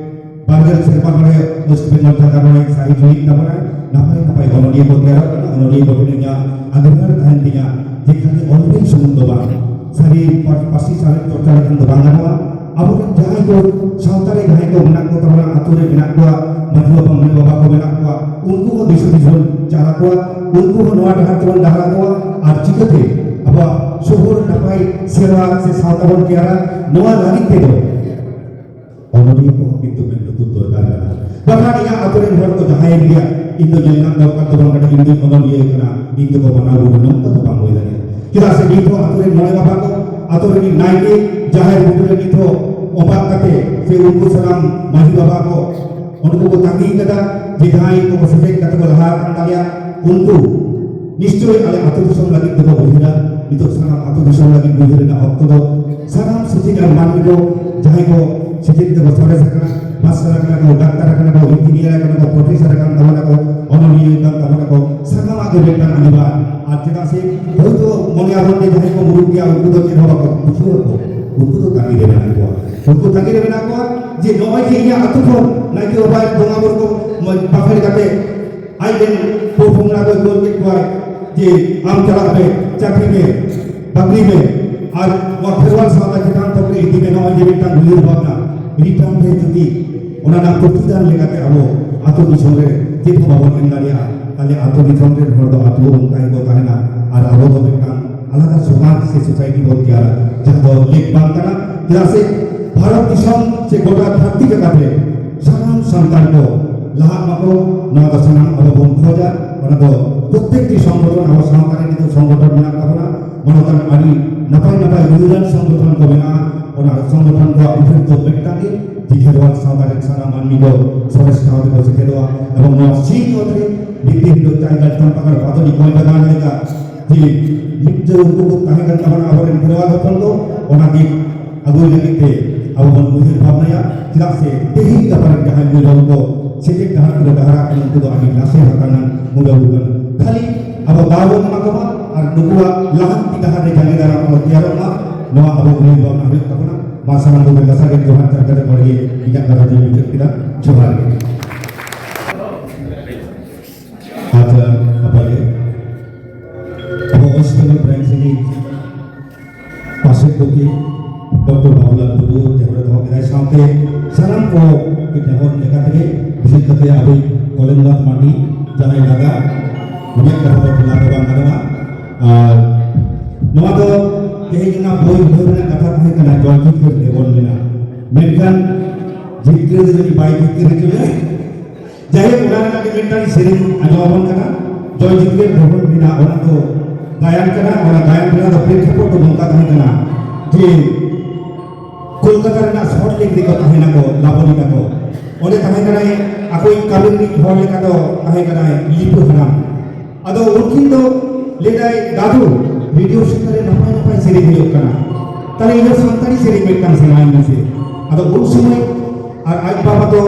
ᱵᱟᱨᱜᱮᱞ ᱥᱮᱨᱢᱟ ᱱᱚᱰᱮ ᱣᱮᱥᱴ ᱵᱮᱝᱜᱚᱞ ᱡᱟᱭᱜᱟ ᱱᱚᱰᱮ ᱥᱟᱹᱦᱤ ᱡᱩᱦᱤ ᱛᱟᱵᱚᱱᱟᱭ, ᱱᱟᱯᱟᱭ ᱱᱟᱯᱟᱭ ᱚᱱᱚᱞᱤᱭᱟᱹ ᱠᱚ ᱛᱮᱭᱟᱨᱚᱜ ᱠᱟᱱᱟ᱾ ᱚᱱᱚᱞᱤᱭᱟᱹ ᱠᱚ ᱴᱷᱮᱱ ᱤᱧᱟᱹᱜ ᱟᱸᱫᱳᱲ ᱛᱟᱦᱮᱱ ᱛᱤᱧᱟ ᱡᱮ ᱠᱷᱟᱹᱞᱤ ᱚᱞ ᱵᱤᱞ ᱥᱩᱢᱩᱝ ᱫᱚ ᱵᱟᱝ, ᱥᱟᱹᱨᱤ ᱯᱟᱹᱨ-, ᱯᱟᱹᱨᱥᱤ ᱥᱟᱶᱦᱮᱫ ᱪᱚᱨᱪᱟ ᱞᱮᱠᱷᱟᱱ ᱫᱚ ᱵᱟᱝ ᱜᱟᱱᱚᱜᱼᱟ᱾ ᱟᱵᱚᱨᱮᱱ ᱡᱟᱦᱟᱸᱭ ᱠᱚ ᱥᱟᱶᱛᱟ ᱨᱮ ᱡᱟᱦᱟᱸᱭ ᱠᱚ ᱢᱮᱱᱟᱜ ᱠᱚ ᱛᱟᱵᱚᱱᱟ, ᱟᱛᱳ ᱨᱮ ᱢᱮᱱᱟᱜ ᱠᱚᱣᱟ, ᱢᱟᱹᱡᱷᱤ ᱵᱟᱵᱟ, ᱢᱟᱹᱡᱷᱤ ᱵᱟᱵᱟ ᱠᱚ ᱢᱮᱱᱟᱜ ᱠᱚᱣᱟ, ᱩᱱᱠᱩ ᱦᱚᱸ ᱫᱤᱥ ᱦᱩᱫᱤᱥ ᱵᱚᱱ ᱪᱟᱞ ᱟᱠᱚᱣᱟ, ᱩᱱᱠᱩ ᱦᱚᱸ ᱱᱚᱣᱟ ᱰᱟᱦᱟᱨ ᱛᱮᱵᱚᱱ ᱰᱟᱦᱟᱨ ᱟᱠᱚᱣᱟ᱾ ᱟᱨ ᱪᱤᱠᱟᱹᱛᱮ ᱟᱵᱚᱣᱟᱜ ᱥᱚᱦᱚᱨ ᱱᱟᱯᱟᱭ ᱥᱮᱨᱣᱟ ᱥᱮ ᱥᱟᱶᱛᱟ ᱵᱚᱱ ᱛᱮᱭᱟᱨᱟ, ᱱᱚᱣᱟ ᱞᱟᱹᱜᱤᱫ ᱛᱮᱫᱚ ᱚᱱᱚᱞᱤᱭᱟᱹ ᱠᱚᱦᱚᱸ ᱠᱤᱱᱛᱩ ᱢᱮᱫ ᱞᱩᱛᱩᱨ ᱫᱚᱨᱠᱟᱨ ᱠᱟᱱᱟ᱾ ᱵᱟᱠᱷᱟᱱ ᱤᱧᱟᱹᱜ ᱟᱛᱳ ᱨᱮᱱ ᱦᱚᱲ ᱠᱚ ᱡᱟᱦᱟᱸᱭᱮᱱ ᱜᱮᱭᱟ, ᱤᱧ ᱫᱚ ᱧᱮᱞ ᱧᱟᱢ ᱫᱚᱨᱠᱟᱨ ᱫᱚ ᱵᱟᱝ ᱠᱟᱱᱟ, ᱤᱧ ᱫᱚᱧ ᱚᱱᱚᱞᱤᱭᱟᱹ ᱠᱟᱱᱟ, ᱤᱧ ᱫᱚᱠᱚ ᱢᱟᱱᱟᱣ ᱜᱩᱱᱟᱹ, ᱱᱚᱝᱠᱟ ᱫᱚ ᱵᱟᱝ ᱦᱩᱭ ᱫᱟᱲᱮᱭᱟᱜᱼᱟ᱾ ᱪᱮᱫᱟᱜ ᱥᱮ ᱱᱤᱛ ᱦᱚᱸ ᱟᱛᱳ ᱨᱮᱱ ᱢᱚᱬᱮ ᱵᱟᱵᱟ ᱠᱚ, ᱟᱛᱳ ᱨᱤᱱᱤᱡ ᱱᱟᱭᱠᱮ, ᱡᱟᱦᱮᱨ ᱵᱩᱴᱟᱹ ᱨᱮ ᱱᱤᱛ ᱦᱚᱸ ᱚᱵᱟᱜ ᱠᱟᱛᱮ ᱥᱮ ᱩᱱᱠᱩ ᱥᱟᱱᱟᱢ ᱢᱟᱹᱡᱷᱤ ᱵᱟᱵᱟ ᱠᱚ ᱩᱱᱠᱩ ᱠᱚ ᱛᱟᱸᱜᱤ ᱠᱟᱫᱟ ᱡᱮ ᱡᱟᱦᱟᱸᱭ ᱠᱚ ᱥᱮᱪᱮᱫ ᱠᱟᱛᱮ ᱠᱚ ᱞᱟᱦᱟ ᱟᱠᱟᱱ ᱛᱟᱞᱮᱭᱟ, ᱩᱱᱠᱩ ᱱᱤᱥᱪᱚᱭ ᱟᱞᱮ ᱟᱹᱛᱩ ᱫᱤᱥᱚᱢ ᱞᱟᱹᱜᱤᱫ ᱫᱚᱠᱚ ᱩᱭᱦᱟᱹᱨᱟ᱾ ᱱᱤᱛᱚᱜ ᱥᱟᱱᱟᱢ ᱟᱹᱛᱩ ᱫᱤᱥᱚᱢ ᱞᱟᱹᱜᱤᱫ ᱩᱭᱦᱟᱹᱨ ᱨᱮᱱᱟᱜ ᱚᱠᱛᱚ ᱫᱚ ᱥᱟᱱᱟᱢ ᱥᱮᱪᱮᱫ ᱟᱱ ᱢᱟᱹᱱᱢᱤ ᱠᱚ, ᱡᱟᱦᱟᱸᱭ ᱠᱚ ᱥᱮᱪᱮᱫ ᱛᱮᱠᱚ ᱥᱚᱨᱮᱥ ᱟᱠᱟᱱᱟ, ᱢᱟᱥᱴᱟᱨ ᱟᱠᱟᱱᱟ ᱠᱚ, ᱰᱟᱠᱛᱟᱨ ᱟᱠᱟᱱᱟ ᱠᱚ, ᱤᱧᱡᱤᱱᱤᱭᱟᱨ ᱟᱠᱟᱱᱟ ᱠᱚ, ᱯᱨᱚᱯᱷᱮᱥᱚᱨ ᱟᱠᱟᱱ ᱛᱟᱵᱚᱱᱟ ᱠᱚ, ᱚᱱᱚᱞᱤᱭᱟᱹ ᱠᱟᱱ ᱛᱟᱵᱚᱱᱟ ᱠᱚ, ᱥᱟᱱᱟᱢᱟᱜ ᱜᱮ ᱢᱤᱫᱴᱟᱝ ᱟᱹᱰᱤ ᱵᱟᱨ᱾ ᱟᱨ ᱪᱮᱫᱟᱜ ᱥᱮ ᱦᱳᱭᱛᱳ ᱢᱚᱱᱮ ᱟᱵᱚᱱ ᱡᱮ ᱡᱟᱦᱟᱸᱭ ᱠᱚ ᱢᱩᱨᱩᱠ ᱜᱮᱭᱟ, ᱩᱱᱠᱩ ᱫᱚ ᱪᱮᱫ ᱦᱚᱸ ᱵᱟᱠᱚ ᱵᱩᱡᱷᱟᱹᱣ ᱟᱠᱚ, ᱩᱱᱠᱩ ᱫᱚ ᱛᱟᱺᱜᱤ ᱨᱮ ᱢᱮᱱᱟᱜ ᱠᱚᱣᱟ, ᱩᱱᱠᱩ ᱛᱟᱺᱜᱤ ᱨᱮ ᱢᱮᱱᱟᱜ ᱠᱚᱣᱟ ᱡᱮ ᱱᱚᱜᱼᱚᱭ ᱡᱮ ᱤᱧᱟᱹᱜ ᱟᱹᱛᱩ ᱠᱷᱚᱱ ᱱᱟᱭᱠᱮ ᱵᱟᱵᱟᱭ ᱵᱚᱸᱜᱟ ᱵᱩᱨᱩ ᱠᱚ ᱵᱟᱠᱷᱮᱲ ᱠᱟᱛᱮ ᱟᱡ ᱨᱮᱱ ᱯᱚᱼᱯᱚᱝᱲᱟ ᱠᱚᱭ ᱠᱳᱞ ᱠᱮᱫ ᱠᱚᱣᱟᱭ ᱡᱮ, "ᱟᱢ ᱪᱟᱞᱟᱜ ᱢᱮ, ᱪᱟᱹᱠᱨᱤ ᱢᱮ, ᱵᱟᱹᱠᱨᱤ ᱢᱮ, ᱟᱨ ᱱᱚᱣᱟ ᱠᱷᱮᱨᱣᱟᱞ ᱥᱟᱶᱛᱟ ᱪᱮᱛᱟᱱ ᱛᱷᱚᱠ ᱨᱮ ᱤᱫᱤ ᱢᱮ", ᱱᱚᱜᱼᱚᱭ ᱡᱮ ᱢᱤᱫᱴᱟᱝ ᱩᱭᱦᱟᱹᱨ ᱵᱷᱟᱵᱽᱱᱟ, return ᱨᱮ ᱡᱩᱫᱤ ᱚᱱᱟ ᱨᱮᱱᱟᱜ ᱯᱨᱚᱛᱤᱫᱟᱱ ᱞᱮᱠᱟᱛᱮ ᱟᱵᱚ ᱟᱹᱛᱩ ᱫᱤᱥᱚᱢ ᱨᱮ ᱪᱮᱫ ᱦᱚᱸ ᱵᱟᱵᱚᱱ ᱮᱢ ᱫᱟᱲᱮᱭᱟᱜᱼᱟ, ᱛᱟᱦᱞᱮ ᱟᱹᱛᱩ ᱫᱤᱥᱚᱢ ᱨᱮᱱ ᱦᱚᱲ ᱫᱚ ᱟᱹᱛᱩ ᱚᱱᱠᱟ ᱜᱮᱠᱚ ᱛᱟᱦᱮᱱᱟ᱾ ᱟᱨ ᱟᱵᱚ ᱫᱚ ᱢᱤᱫᱴᱟᱝ ᱟᱞᱟᱫᱟ ᱥᱚᱢᱟᱡᱽ ᱥᱮ ᱥᱳᱥᱟᱭᱴᱤ ᱵᱚᱱ ᱛᱮᱭᱟᱨᱟ, ᱡᱟᱦᱟᱸ ᱫᱚ ᱞᱮᱠ ᱵᱟᱝ ᱠᱟᱱᱟ᱾ ᱪᱮᱫᱟᱜ ᱥᱮ ᱵᱷᱟᱨᱚᱛ ᱫᱤᱥᱚᱢ ᱥᱮ ᱜᱚᱴᱟ ᱫᱷᱟᱹᱨᱛᱤ ᱡᱟᱠᱟᱛ ᱨᱮ ᱥᱟᱱᱟᱢ ᱥᱟᱱᱛᱟᱲ ᱠᱚ ᱞᱟᱦᱟᱜ ᱢᱟᱠᱚ, ᱱᱚᱣᱟ ᱫᱚ ᱥᱟᱱᱟᱢ ᱟᱵᱚ ᱵᱚᱱ ᱠᱷᱚᱡᱟ᱾ ᱚᱱᱟ ᱫᱚ ᱯᱨᱚᱛᱮᱠᱴᱤ ᱥᱚᱝᱜᱚᱴᱷᱚᱱ, ᱟᱵᱚ ᱥᱟᱶᱛᱟ ᱨᱮ ᱱᱤᱛᱚᱜ ᱥᱚᱝᱜᱚᱴᱷᱚᱱ ᱢᱮᱱᱟᱜ ᱛᱟᱵᱚᱱᱟ, ᱢᱟᱱᱚᱛᱟᱱ ᱟᱹᱰᱤ ᱱᱟᱯᱟᱭ ᱱᱟᱯᱟᱭ ᱩᱭᱦᱟᱹᱨᱟᱱ ᱥᱚᱝᱜᱚᱴᱷᱚᱱ ᱠᱚ ᱢᱮᱱᱟᱜᱼᱟ᱾ ᱚᱱᱟ ᱥᱚᱝᱜᱚᱴᱷᱚᱱ ᱠᱚᱣᱟᱜ ᱩᱭᱦᱟᱹᱨ ᱫᱚ ᱢᱤᱫᱴᱟᱝ ᱜᱮ, ᱡᱮ ᱠᱷᱮᱨᱣᱟᱞ ᱥᱟᱶᱛᱟ ᱨᱮᱱ ᱥᱟᱱᱟᱢ ᱢᱟᱹᱱᱢᱤ ᱠᱚ ᱥᱚᱨᱮᱥ ᱴᱷᱟᱶ ᱛᱮᱠᱚ ᱥᱮᱴᱮᱨᱚᱜᱼᱟ᱾ ᱮᱵᱚᱝ ᱱᱚᱣᱟ ᱥᱤᱧᱚᱛ ᱨᱮ ᱵᱤᱫᱽᱫᱟᱹ ᱦᱤᱞᱳᱜ ᱪᱟᱭ ᱜᱟᱲ ᱪᱟᱢᱯᱟ ᱜᱟᱲ ᱵᱟᱫᱚᱱᱤ ᱠᱚᱭ ᱵᱟᱜᱟᱱ ᱞᱮᱠᱟ ᱡᱮ ᱢᱤᱫᱴᱟᱝ ᱩᱱᱠᱩ ᱠᱚ ᱛᱟᱦᱮᱸ ᱠᱟᱱ ᱛᱟᱵᱚᱱᱟ ᱟᱵᱚᱨᱮᱱ ᱠᱷᱮᱨᱣᱟᱞ ᱦᱚᱯᱚᱱ ᱠᱚ, ᱚᱱᱟ ᱜᱮ ᱟᱹᱜᱩᱭ ᱞᱟᱹᱜᱤᱫ ᱛᱮ ᱟᱵᱚ ᱵᱚᱱ ᱩᱭᱦᱟᱹᱨ ᱵᱷᱟᱵᱽᱱᱟᱭᱟ᱾ ᱪᱮᱫᱟᱜ ᱥᱮ ᱛᱮᱦᱮᱧ ᱜᱟᱯᱟ ᱨᱮᱱ ᱡᱟᱦᱟᱸᱭ ᱢᱟᱹᱭ ᱵᱟᱹᱵᱩ ᱠᱚ ᱥᱮᱪᱮᱫ ᱰᱟᱦᱟᱨ ᱛᱮᱠᱚ ᱰᱟᱦᱟᱨᱟᱜ ᱠᱟᱱᱟ, ᱩᱱᱠᱩ ᱫᱚ ᱟᱹᱰᱤ ᱱᱟᱥᱮ ᱦᱟᱛᱟᱲ ᱨᱮᱱ ᱢᱟᱹᱭ ᱵᱟᱹᱵᱩ ᱠᱟᱱᱟ᱾ ᱠᱷᱟᱹᱞᱤ ᱟᱵᱚ ᱫᱟᱣ ᱵᱚᱱ ᱮᱢᱟ ᱠᱚᱢᱟ ᱟᱨ ᱱᱩᱠᱩᱣᱟᱜ ᱞᱟᱦᱟᱱᱛᱤ ᱰᱟᱦᱟᱨ ᱨᱮ ᱡᱟᱸᱜᱮ ᱫᱟᱨᱟᱢ ᱠᱚ ᱛᱮᱭᱟᱨᱚᱜ ᱢᱟ, ᱱᱚᱣᱟ ᱟᱵᱚ ᱩᱭᱦᱟᱹᱨ ᱵᱷᱟᱵᱽᱱᱟ ᱦᱩᱭᱩᱜ ᱛᱟᱵᱚᱱᱟ᱾ ᱢᱟ ᱥᱟᱱᱟᱢ ᱠᱚᱜᱮ ᱞᱟᱥᱟᱲᱦᱮᱫ ᱡᱚᱦᱟᱨ ᱪᱟᱞ ᱠᱟᱛᱮ ᱱᱚᱰᱮ ᱜᱮ ᱤᱧᱟᱹᱜ ᱠᱟᱛᱷᱟ ᱫᱚᱧ ᱢᱩᱪᱟᱹᱫ ᱠᱮᱫᱟ᱾ ᱡᱚᱦᱟᱨ ᱜᱮ᱾ ᱟᱪᱪᱷᱟ, ᱱᱟᱯᱟᱭ ᱜᱮ᱾ ᱟᱵᱚ ᱳᱭᱮᱥᱴ ᱵᱮᱝᱜᱚᱞ ᱵᱨᱟᱧᱪ ᱨᱤᱱᱤᱡ ᱯᱟᱥᱮ ᱜᱚᱢᱠᱮ ᱰᱚᱠᱴᱚᱨ ᱵᱟᱵᱩᱞᱟᱞ ᱴᱩᱰᱩ ᱡᱟᱦᱟᱸ ᱨᱮ ᱫᱚᱦᱚ ᱠᱮᱫᱟᱭ, ᱥᱟᱶᱛᱮ ᱥᱟᱱᱟᱢ ᱠᱚ ᱱᱮᱦᱚᱨ ᱞᱮᱠᱟ ᱛᱮᱜᱮ, ᱵᱤᱥᱮᱥ ᱠᱟᱛᱮ ᱟᱵᱚᱭᱤᱡ ᱠᱚᱞᱮᱱᱫᱨᱚᱱᱟᱛᱷ ᱢᱟᱨᱰᱤ ᱡᱟᱦᱟᱸᱭ ᱞᱟᱜᱟ, ᱩᱱᱤᱭᱟᱜ ᱠᱟᱛᱷᱟ ᱫᱚ ᱴᱷᱮᱞᱟᱣ ᱫᱚ ᱵᱟᱝ ᱜᱟᱱᱚᱜᱼᱟ᱾ ᱟᱨ ᱱᱚᱣᱟ ᱫᱚ ᱛᱮᱦᱮᱧ ᱚᱱᱟ ᱵᱳᱭ ᱩᱰᱷᱟᱹᱣ ᱨᱮᱱᱟᱜ ᱠᱟᱛᱷᱟ ᱛᱟᱦᱮᱸ ᱠᱟᱱᱟ, ᱡᱚᱭ ᱡᱤᱛᱠᱟᱹᱨ ᱰᱷᱮᱵᱚᱱ ᱢᱮᱱᱟᱜ, ᱢᱮᱱᱠᱷᱟᱱ ᱡᱤᱛᱠᱟᱹᱨ ᱫᱚ ᱡᱟᱹᱱᱤᱡ ᱵᱟᱭ ᱡᱤᱛᱠᱟᱹᱨ ᱦᱚᱪᱚᱭᱟ᱾ ᱡᱟᱭᱦᱳᱠ, ᱚᱱᱟ ᱨᱮᱱᱟᱜ ᱜᱮ ᱢᱤᱫᱴᱟᱝ ᱥᱮᱨᱮᱧ ᱟᱸᱡᱚᱢ ᱟᱵᱚᱱ ᱠᱟᱱᱟ, ᱡᱚᱭ ᱡᱤᱛᱠᱟᱹᱨ ᱰᱷᱮᱵᱚᱱ ᱢᱮᱱᱟᱜ, ᱚᱱᱟ ᱫᱚ ᱜᱟᱭᱟᱱ ᱠᱟᱱᱟ᱾ ᱚᱱᱟ ᱜᱟᱭᱟᱱ ᱨᱮᱱᱟᱜ ᱫᱚ ᱯᱨᱮᱠᱷᱟᱯᱚᱴ ᱫᱚ ᱱᱚᱝᱠᱟ ᱛᱟᱦᱮᱸ ᱠᱟᱱᱟ ᱡᱮ ᱠᱳᱞᱠᱟᱛᱟ ᱨᱮᱱᱟᱜ ᱥᱚᱞᱴ ᱞᱮᱠ ᱨᱮᱠᱚ ᱛᱟᱦᱮᱱᱟᱠᱚ ᱞᱟᱵᱚᱱᱤ ᱛᱟᱠᱚ᱾ ᱚᱸᱰᱮ ᱛᱟᱦᱮᱸ ᱠᱟᱱᱟᱭ ᱟᱠᱚᱭᱤᱡ ᱠᱟᱹᱢᱤ ᱨᱤᱱᱤᱡ ᱦᱚᱲ ᱞᱮᱠᱟ ᱫᱚ ᱛᱟᱦᱮᱸ ᱠᱟᱱᱟᱭ ᱞᱤᱯᱟᱹ ᱦᱟᱲᱟᱢ᱾ ᱟᱫᱚ ᱩᱱᱠᱤᱱ ᱫᱚ ᱞᱟᱹᱭᱫᱟᱭ, "ᱫᱟᱫᱩ, ᱨᱮᱰᱤᱭᱳ ᱥᱮᱱᱴᱟᱨ ᱨᱮ ᱱᱟᱯᱟᱭ ᱱᱟᱯᱟᱭ ᱥᱮᱨᱮᱧ ᱦᱩᱭᱩᱜ ᱠᱟᱱᱟ, ᱛᱟᱦᱞᱮ ᱤᱧ ᱫᱚ ᱥᱟᱱᱛᱟᱲᱤ ᱥᱮᱨᱮᱧ ᱢᱤᱫᱴᱟᱝ ᱥᱮᱬᱟᱧ ᱢᱮᱥᱮ᱾" ᱟᱫᱚ ᱩᱱ ᱥᱚᱢᱚᱭ ᱟᱨ ᱟᱡ ᱵᱟᱵᱟ ᱫᱚ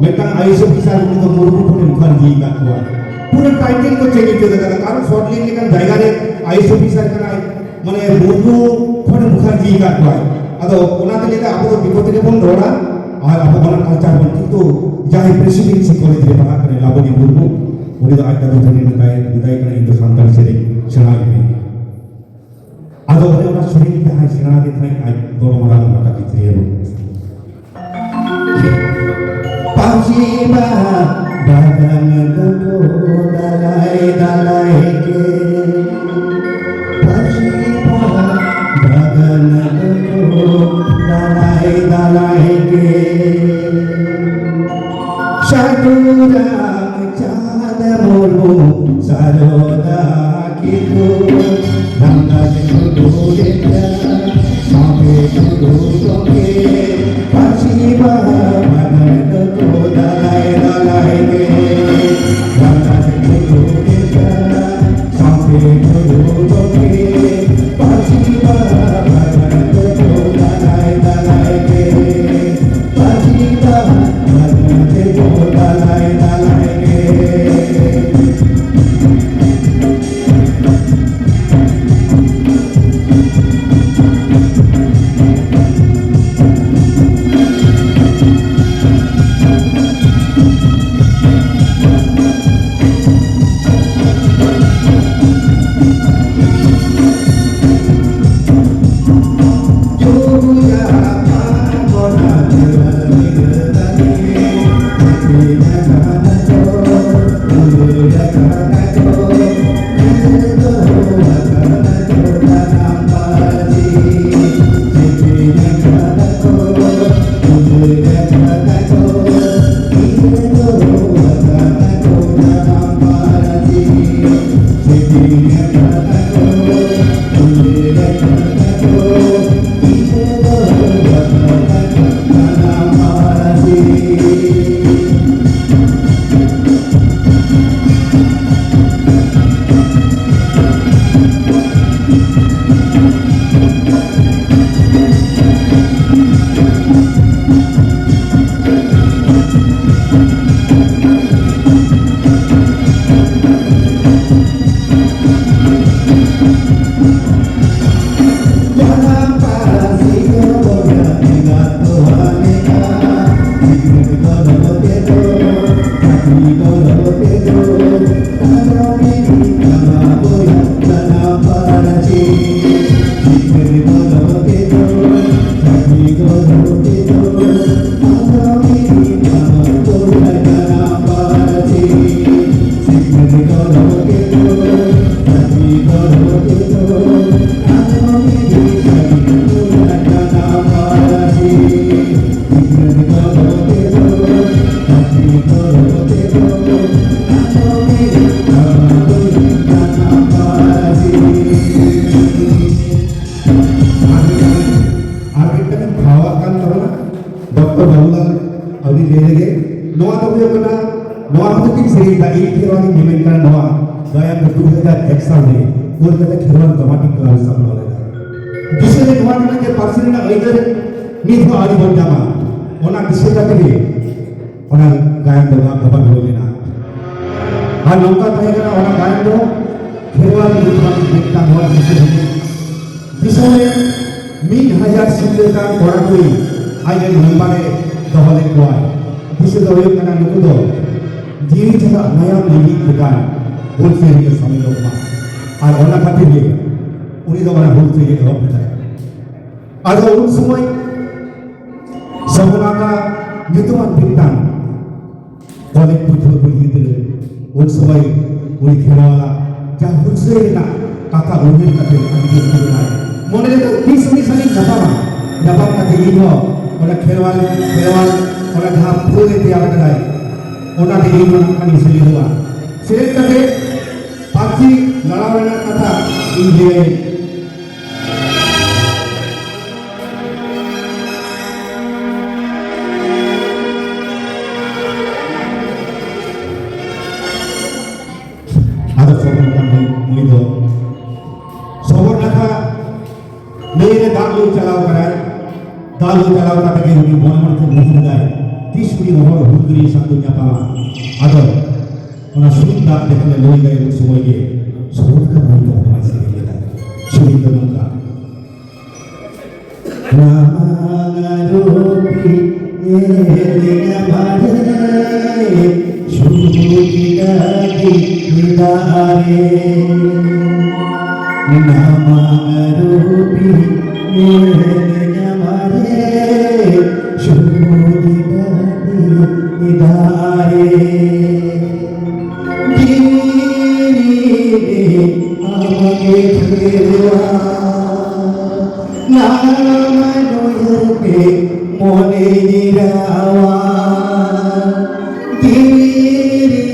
ᱢᱤᱫᱴᱟᱝ ᱟᱭᱮᱥ ᱚᱯᱷᱤᱥᱟᱨ, ᱩᱱᱤ ᱫᱚ ᱢᱩᱨᱢᱩ ᱠᱷᱚᱱᱮ ᱢᱩᱠᱷᱟᱨᱡᱤ ᱟᱠᱟᱫ ᱠᱚᱣᱟ᱾ ᱯᱩᱨᱟᱹ ᱴᱟᱭᱴᱮᱞ ᱠᱚ ᱪᱮᱧᱡᱽ ᱩᱛᱟᱹᱨ ᱟᱠᱟᱫᱟ, ᱠᱟᱨᱚᱱ ᱥᱚᱨᱴ ᱞᱤᱝᱠ ᱞᱮᱠᱟᱱ ᱡᱟᱭᱜᱟ ᱨᱮ ᱟᱭᱮᱥ ᱚᱯᱷᱤᱥᱟᱨ ᱠᱟᱱᱟᱭ, ᱢᱟᱱᱮ ᱢᱩᱨᱢᱩ ᱠᱷᱚᱱᱮ ᱢᱩᱠᱷᱟᱨᱡᱤ ᱟᱠᱟᱫ ᱠᱚᱣᱟᱭ᱾ ᱟᱫᱚ ᱚᱱᱟᱛᱮ ᱞᱟᱹᱭᱫᱟ, ᱟᱵᱚ ᱫᱚ ᱫᱤᱠᱩ ᱛᱮᱜᱮ ᱵᱚᱱ ᱨᱚᱲᱟ ᱟᱨ ᱟᱵᱚ ᱚᱱᱟ ᱠᱟᱞᱪᱟᱨ ᱵᱚᱱ, ᱠᱤᱱᱛᱩ ᱡᱟᱦᱟᱸᱭ ᱯᱨᱮᱥᱤᱰᱮᱱᱥᱤ ᱠᱚᱞᱮᱡᱽ ᱨᱮ ᱯᱟᱲᱦᱟᱜ ᱠᱟᱱᱟᱭ ᱞᱟᱵᱚᱱᱤ ᱢᱩᱨᱢᱩ, ᱩᱱᱤ ᱫᱚ ᱟᱡ ᱫᱟᱫᱩ ᱴᱷᱮᱱ ᱢᱮᱛᱟᱭ, ᱢᱮᱛᱟᱭ ᱠᱟᱱᱟ, "ᱤᱧ ᱫᱚ ᱥᱟᱱᱛᱟᱲᱤ ᱥᱮᱨᱮᱧ ᱥᱮᱬᱟᱭ ᱢᱮ᱾" ᱟᱫᱚ ᱚᱱᱮ ᱚᱱᱟ ᱥᱮᱨᱮᱧ ᱡᱟᱦᱟᱸᱭ ᱥᱮᱬᱟ ᱟᱫᱮ ᱛᱟᱦᱮᱸᱫ ᱟᱡ ᱫᱚᱞ ᱢᱟᱨᱟᱝ ᱚᱱᱟ ᱠᱟᱹᱴᱤᱡ ᱛᱤᱨᱭᱳ᱾ ᱯᱟᱹᱧᱪᱤ ᱵᱟᱦᱟ ᱵᱟᱜᱟᱱ ᱫᱚᱠᱚ ᱫᱟᱞᱟᱭ ᱫᱟᱞᱟᱭ ᱜᱮ᱾ ᱯᱟᱹᱧᱪᱤ ᱵᱟᱦᱟ ᱵᱟᱜᱟᱱ ᱫᱚᱠᱚ ᱫᱟᱞᱟᱭ ᱫᱟᱞᱟᱭ ᱜᱮ᱾ ᱥᱟᱹᱫᱷᱩ ᱨᱟᱢᱪᱟᱸᱫᱽ ᱢᱩᱨᱢᱩ ᱥᱟᱨᱚᱫᱟ ᱠᱤᱥᱠᱩ, ᱨᱟᱢᱫᱟᱥ ᱴᱩᱰᱩ ᱞᱮᱠᱟ ᱥᱟᱶᱛᱮ ᱴᱩᱰᱩ ᱜᱚᱢᱠᱮ, ᱯᱟᱹᱧᱪᱤ ᱵᱟᱦᱟ ᱵᱟᱜᱟᱱ ᱫᱚᱠᱚ ᱫᱟᱞᱟᱭ ᱫᱟᱞᱟᱭ ᱜᱮ᱾ ᱨᱟᱢᱫᱟᱥ ᱴᱩᱰᱩ ᱞᱮᱠᱟ ᱥᱟᱶᱛᱮ ᱴᱩᱰᱩ ᱜᱚᱢᱠᱮ, ᱯᱟᱹᱧᱪᱤ ᱵᱟᱦᱟ ᱵᱟᱜᱟᱱ ᱫᱚᱠᱚ ᱫᱟᱞᱟᱭ ᱫᱟᱞᱟᱭ ᱜᱮ᱾ ᱟᱨ ᱢᱤᱫᱴᱟᱝ ᱵᱷᱟᱣᱟᱜ ᱠᱟᱱ ᱛᱟᱵᱚᱱᱟ ᱰᱚᱠᱴᱚᱨ ᱵᱟᱵᱩᱞᱟᱞ ᱟᱹᱣᱨᱤ ᱞᱟᱹᱭ ᱨᱮᱜᱮ᱾ ᱱᱚᱣᱟ ᱫᱚ ᱦᱩᱭᱩᱜ ᱠᱟᱱᱟ, ᱱᱚᱣᱟ ᱦᱚᱛᱮ ᱛᱤᱧ ᱥᱮᱨᱮᱧ ᱮᱫᱟ, ᱤᱧ ᱴᱷᱮᱱ ᱱᱚᱣᱟ ᱜᱤᱧ ᱢᱮᱢᱮᱱ ᱠᱟᱱᱟ, ᱱᱚᱣᱟ ᱜᱟᱭᱟᱱ ᱫᱚ ᱫᱩ ᱦᱟᱡᱟᱨ ᱮᱠ ᱥᱟᱞ ᱨᱮ ᱠᱳᱞᱠᱟᱛᱟ ᱠᱷᱮᱨᱣᱟᱞ ᱰᱨᱟᱢᱟᱴᱤᱠ ᱠᱞᱟᱵᱽ ᱮ ᱥᱟᱯᱲᱟᱣ ᱞᱮᱫᱟ᱾ ᱫᱤᱥᱟᱹ ᱨᱮ ᱱᱚᱣᱟ ᱨᱮᱱᱟᱜ ᱡᱮ ᱯᱟᱹᱨᱥᱤ ᱨᱮᱱᱟᱜ ᱟᱹᱭᱫᱟᱹᱨ ᱱᱤᱛ ᱦᱚᱸ ᱟᱹᱣᱨᱤ ᱵᱚᱱ ᱧᱟᱢᱟ, ᱚᱱᱟ ᱫᱤᱥᱟᱹ ᱠᱟᱛᱮ ᱜᱮ ᱚᱱᱟ ᱜᱟᱭᱟᱱ ᱫᱚ ᱜᱟᱵᱟᱱ ᱦᱩᱭ ᱞᱮᱱᱟ᱾ ᱟᱨ ᱱᱚᱝᱠᱟ ᱛᱟᱦᱮᱸ ᱠᱟᱱᱟ ᱚᱱᱟ ᱜᱟᱭᱟᱱ ᱫᱚ ᱠᱷᱮᱨᱣᱟᱞ ᱧᱩᱛᱩᱢᱟᱱ ᱢᱤᱫᱴᱟᱝ ᱦᱚᱲ ᱫᱤᱥᱟᱹ ᱦᱤᱡᱩᱜ ᱫᱤᱥᱚᱢ ᱨᱮ ᱢᱤᱫ ᱦᱟᱡᱟᱨ ᱥᱤᱧ ᱞᱮᱠᱟᱱ ᱠᱚᱲᱟ ᱠᱩᱲᱤ ᱟᱡ ᱨᱮᱱ ᱢᱮᱢᱵᱟᱨ ᱮ ᱫᱚᱦᱚ ᱞᱮᱫ ᱠᱚᱣᱟᱭ᱾ ᱫᱤᱥᱟᱹ ᱫᱚ ᱦᱩᱭᱩᱜ ᱠᱟᱱᱟ, ᱱᱩᱠᱩ ᱫᱚ ᱡᱤᱣᱤ ᱪᱷᱟᱲᱟ ᱢᱟᱭᱟᱢ ᱞᱤᱸᱜᱤ ᱞᱮᱠᱟᱱ ᱦᱩᱞᱥᱟᱹᱭ ᱨᱮᱠᱚ ᱥᱟᱹᱢᱤᱞᱚᱜ ᱢᱟ᱾ ᱟᱨ ᱚᱱᱟ ᱠᱷᱟᱹᱛᱤᱨ ᱜᱮ ᱩᱱᱤ ᱫᱚ ᱚᱱᱟ ᱦᱩᱞᱥᱟᱹᱭ ᱮ ᱮᱦᱚᱵ ᱞᱮᱫᱟᱭ᱾ ᱟᱫᱚ ᱩᱱ ᱥᱚᱢᱚᱭ ᱥᱚᱵᱚᱱᱟᱠᱟ ᱧᱩᱛᱩᱢᱟᱱ ᱢᱤᱫᱴᱟᱝ ᱠᱚᱞᱮᱡᱽ ᱯᱟᱹᱴᱷᱩᱣᱟᱹ ᱠᱩᱲᱤ ᱜᱤᱫᱽᱨᱟᱹ, ᱩᱱ ᱥᱚᱢᱚᱭ ᱩᱱᱤ ᱠᱷᱮᱨᱣᱟᱞᱟᱜ ᱡᱟᱦᱟᱸ ᱦᱩᱞᱥᱟᱹᱭ ᱨᱮᱱᱟᱜ ᱠᱟᱛᱷᱟ ᱩᱭᱦᱟᱹᱨ ᱠᱟᱛᱮ ᱟᱹᱰᱤ ᱨᱟᱹᱥᱠᱟᱹ ᱞᱮᱱᱟᱭ᱾ ᱢᱚᱱᱮ ᱨᱮᱫᱚ ᱛᱤᱥ ᱩᱱᱤ ᱥᱟᱞᱤᱧ ᱧᱟᱯᱟᱢᱟ, ᱧᱟᱯᱟᱢ ᱠᱟᱛᱮ ᱤᱧ ᱦᱚᱸ ᱚᱱᱟ ᱠᱷᱮᱨᱣᱟᱞ, ᱠᱷᱮᱨᱣᱟᱞ ᱚᱱᱟ ᱡᱟᱦᱟᱸ ᱯᱷᱩᱞ ᱮ ᱛᱮᱭᱟᱨ ᱠᱟᱫᱟᱭ, ᱚᱱᱟ ᱛᱮ ᱤᱧ ᱦᱚᱸ ᱱᱟᱜ ᱠᱷᱟᱱ ᱤᱧ ᱥᱮᱞᱮᱫᱚᱜᱼᱟ᱾ ᱥᱮᱞᱮᱫ ᱠᱟᱛᱮ ᱯᱟᱹᱨᱥᱤ ᱞᱟᱲᱟᱣ ᱨᱮᱱᱟᱜ ᱠᱟᱛᱷᱟ ᱤᱧ ᱞᱟᱹᱭᱟᱭ᱾ ᱟᱫᱚ ᱥᱚᱵᱚᱨᱱᱟᱠᱷᱟ ᱢᱟᱹᱭ, ᱢᱟᱹᱭ ᱫᱚ ᱥᱚᱵᱚᱨᱱᱟᱠᱷᱟ ᱱᱟᱹᱭ ᱨᱮ ᱫᱟᱜ ᱞᱩ ᱪᱟᱞᱟᱣ ᱠᱟᱱᱟᱭ᱾ ᱫᱟᱜ ᱞᱩ ᱪᱟᱞᱟᱣ ᱠᱟᱛᱮ ᱜᱮ ᱩᱱᱤ ᱢᱚᱱᱮ ᱢᱚᱱᱮ ᱛᱮ ᱢᱩᱦᱤᱛ ᱮᱱᱟᱭ, ᱛᱤᱥ ᱩᱱᱤ ᱦᱚᱲ ᱦᱩᱞᱜᱟᱹᱨᱤᱭᱟᱹ ᱥᱟᱶ ᱛᱮ ᱧᱟᱯᱟᱢᱟ᱾ ᱟᱫᱚ ᱚᱱᱟ ᱥᱩᱱ ᱫᱟᱜ ᱡᱚᱠᱷᱚᱱᱮ ᱞᱩᱭ ᱫᱟᱭ, ᱩᱱ ᱥᱚᱢᱚᱭ ᱜᱮ ᱥᱚᱵᱚᱨᱱᱟᱠᱷᱟ ᱢᱟᱹᱭ ᱫᱚ ᱱᱚᱣᱟᱭ ᱥᱮᱨᱮᱧ ᱞᱮᱫᱟ᱾ ᱥᱮᱨᱮᱧ ᱫᱚ ᱱᱚᱝᱠᱟ᱾ ᱱᱟᱢᱟᱝ ᱨᱩᱯᱤ ᱧᱮᱞ ᱧᱟᱢᱟᱨᱮ, ᱥᱩᱫᱤ ᱰᱟᱹᱰᱤ ᱫᱟᱨᱮ᱾ ᱱᱟᱢᱟᱝ ᱨᱩᱯᱤ ᱧᱮᱞ ᱧᱟᱢᱟᱨᱮ, ᱥᱩᱫᱤ ᱰᱟᱹᱰᱤ ᱫᱟᱨᱮ᱾ ᱜᱤᱨᱤ ᱟᱢᱜᱮ ᱠᱷᱮᱨᱣᱟᱞ, ᱱᱟᱢ ᱱᱚᱭᱚᱨ ᱯᱮ ᱢᱚᱱᱮ ᱡᱤᱨᱟᱣᱟ᱾ ᱜᱤᱨᱤ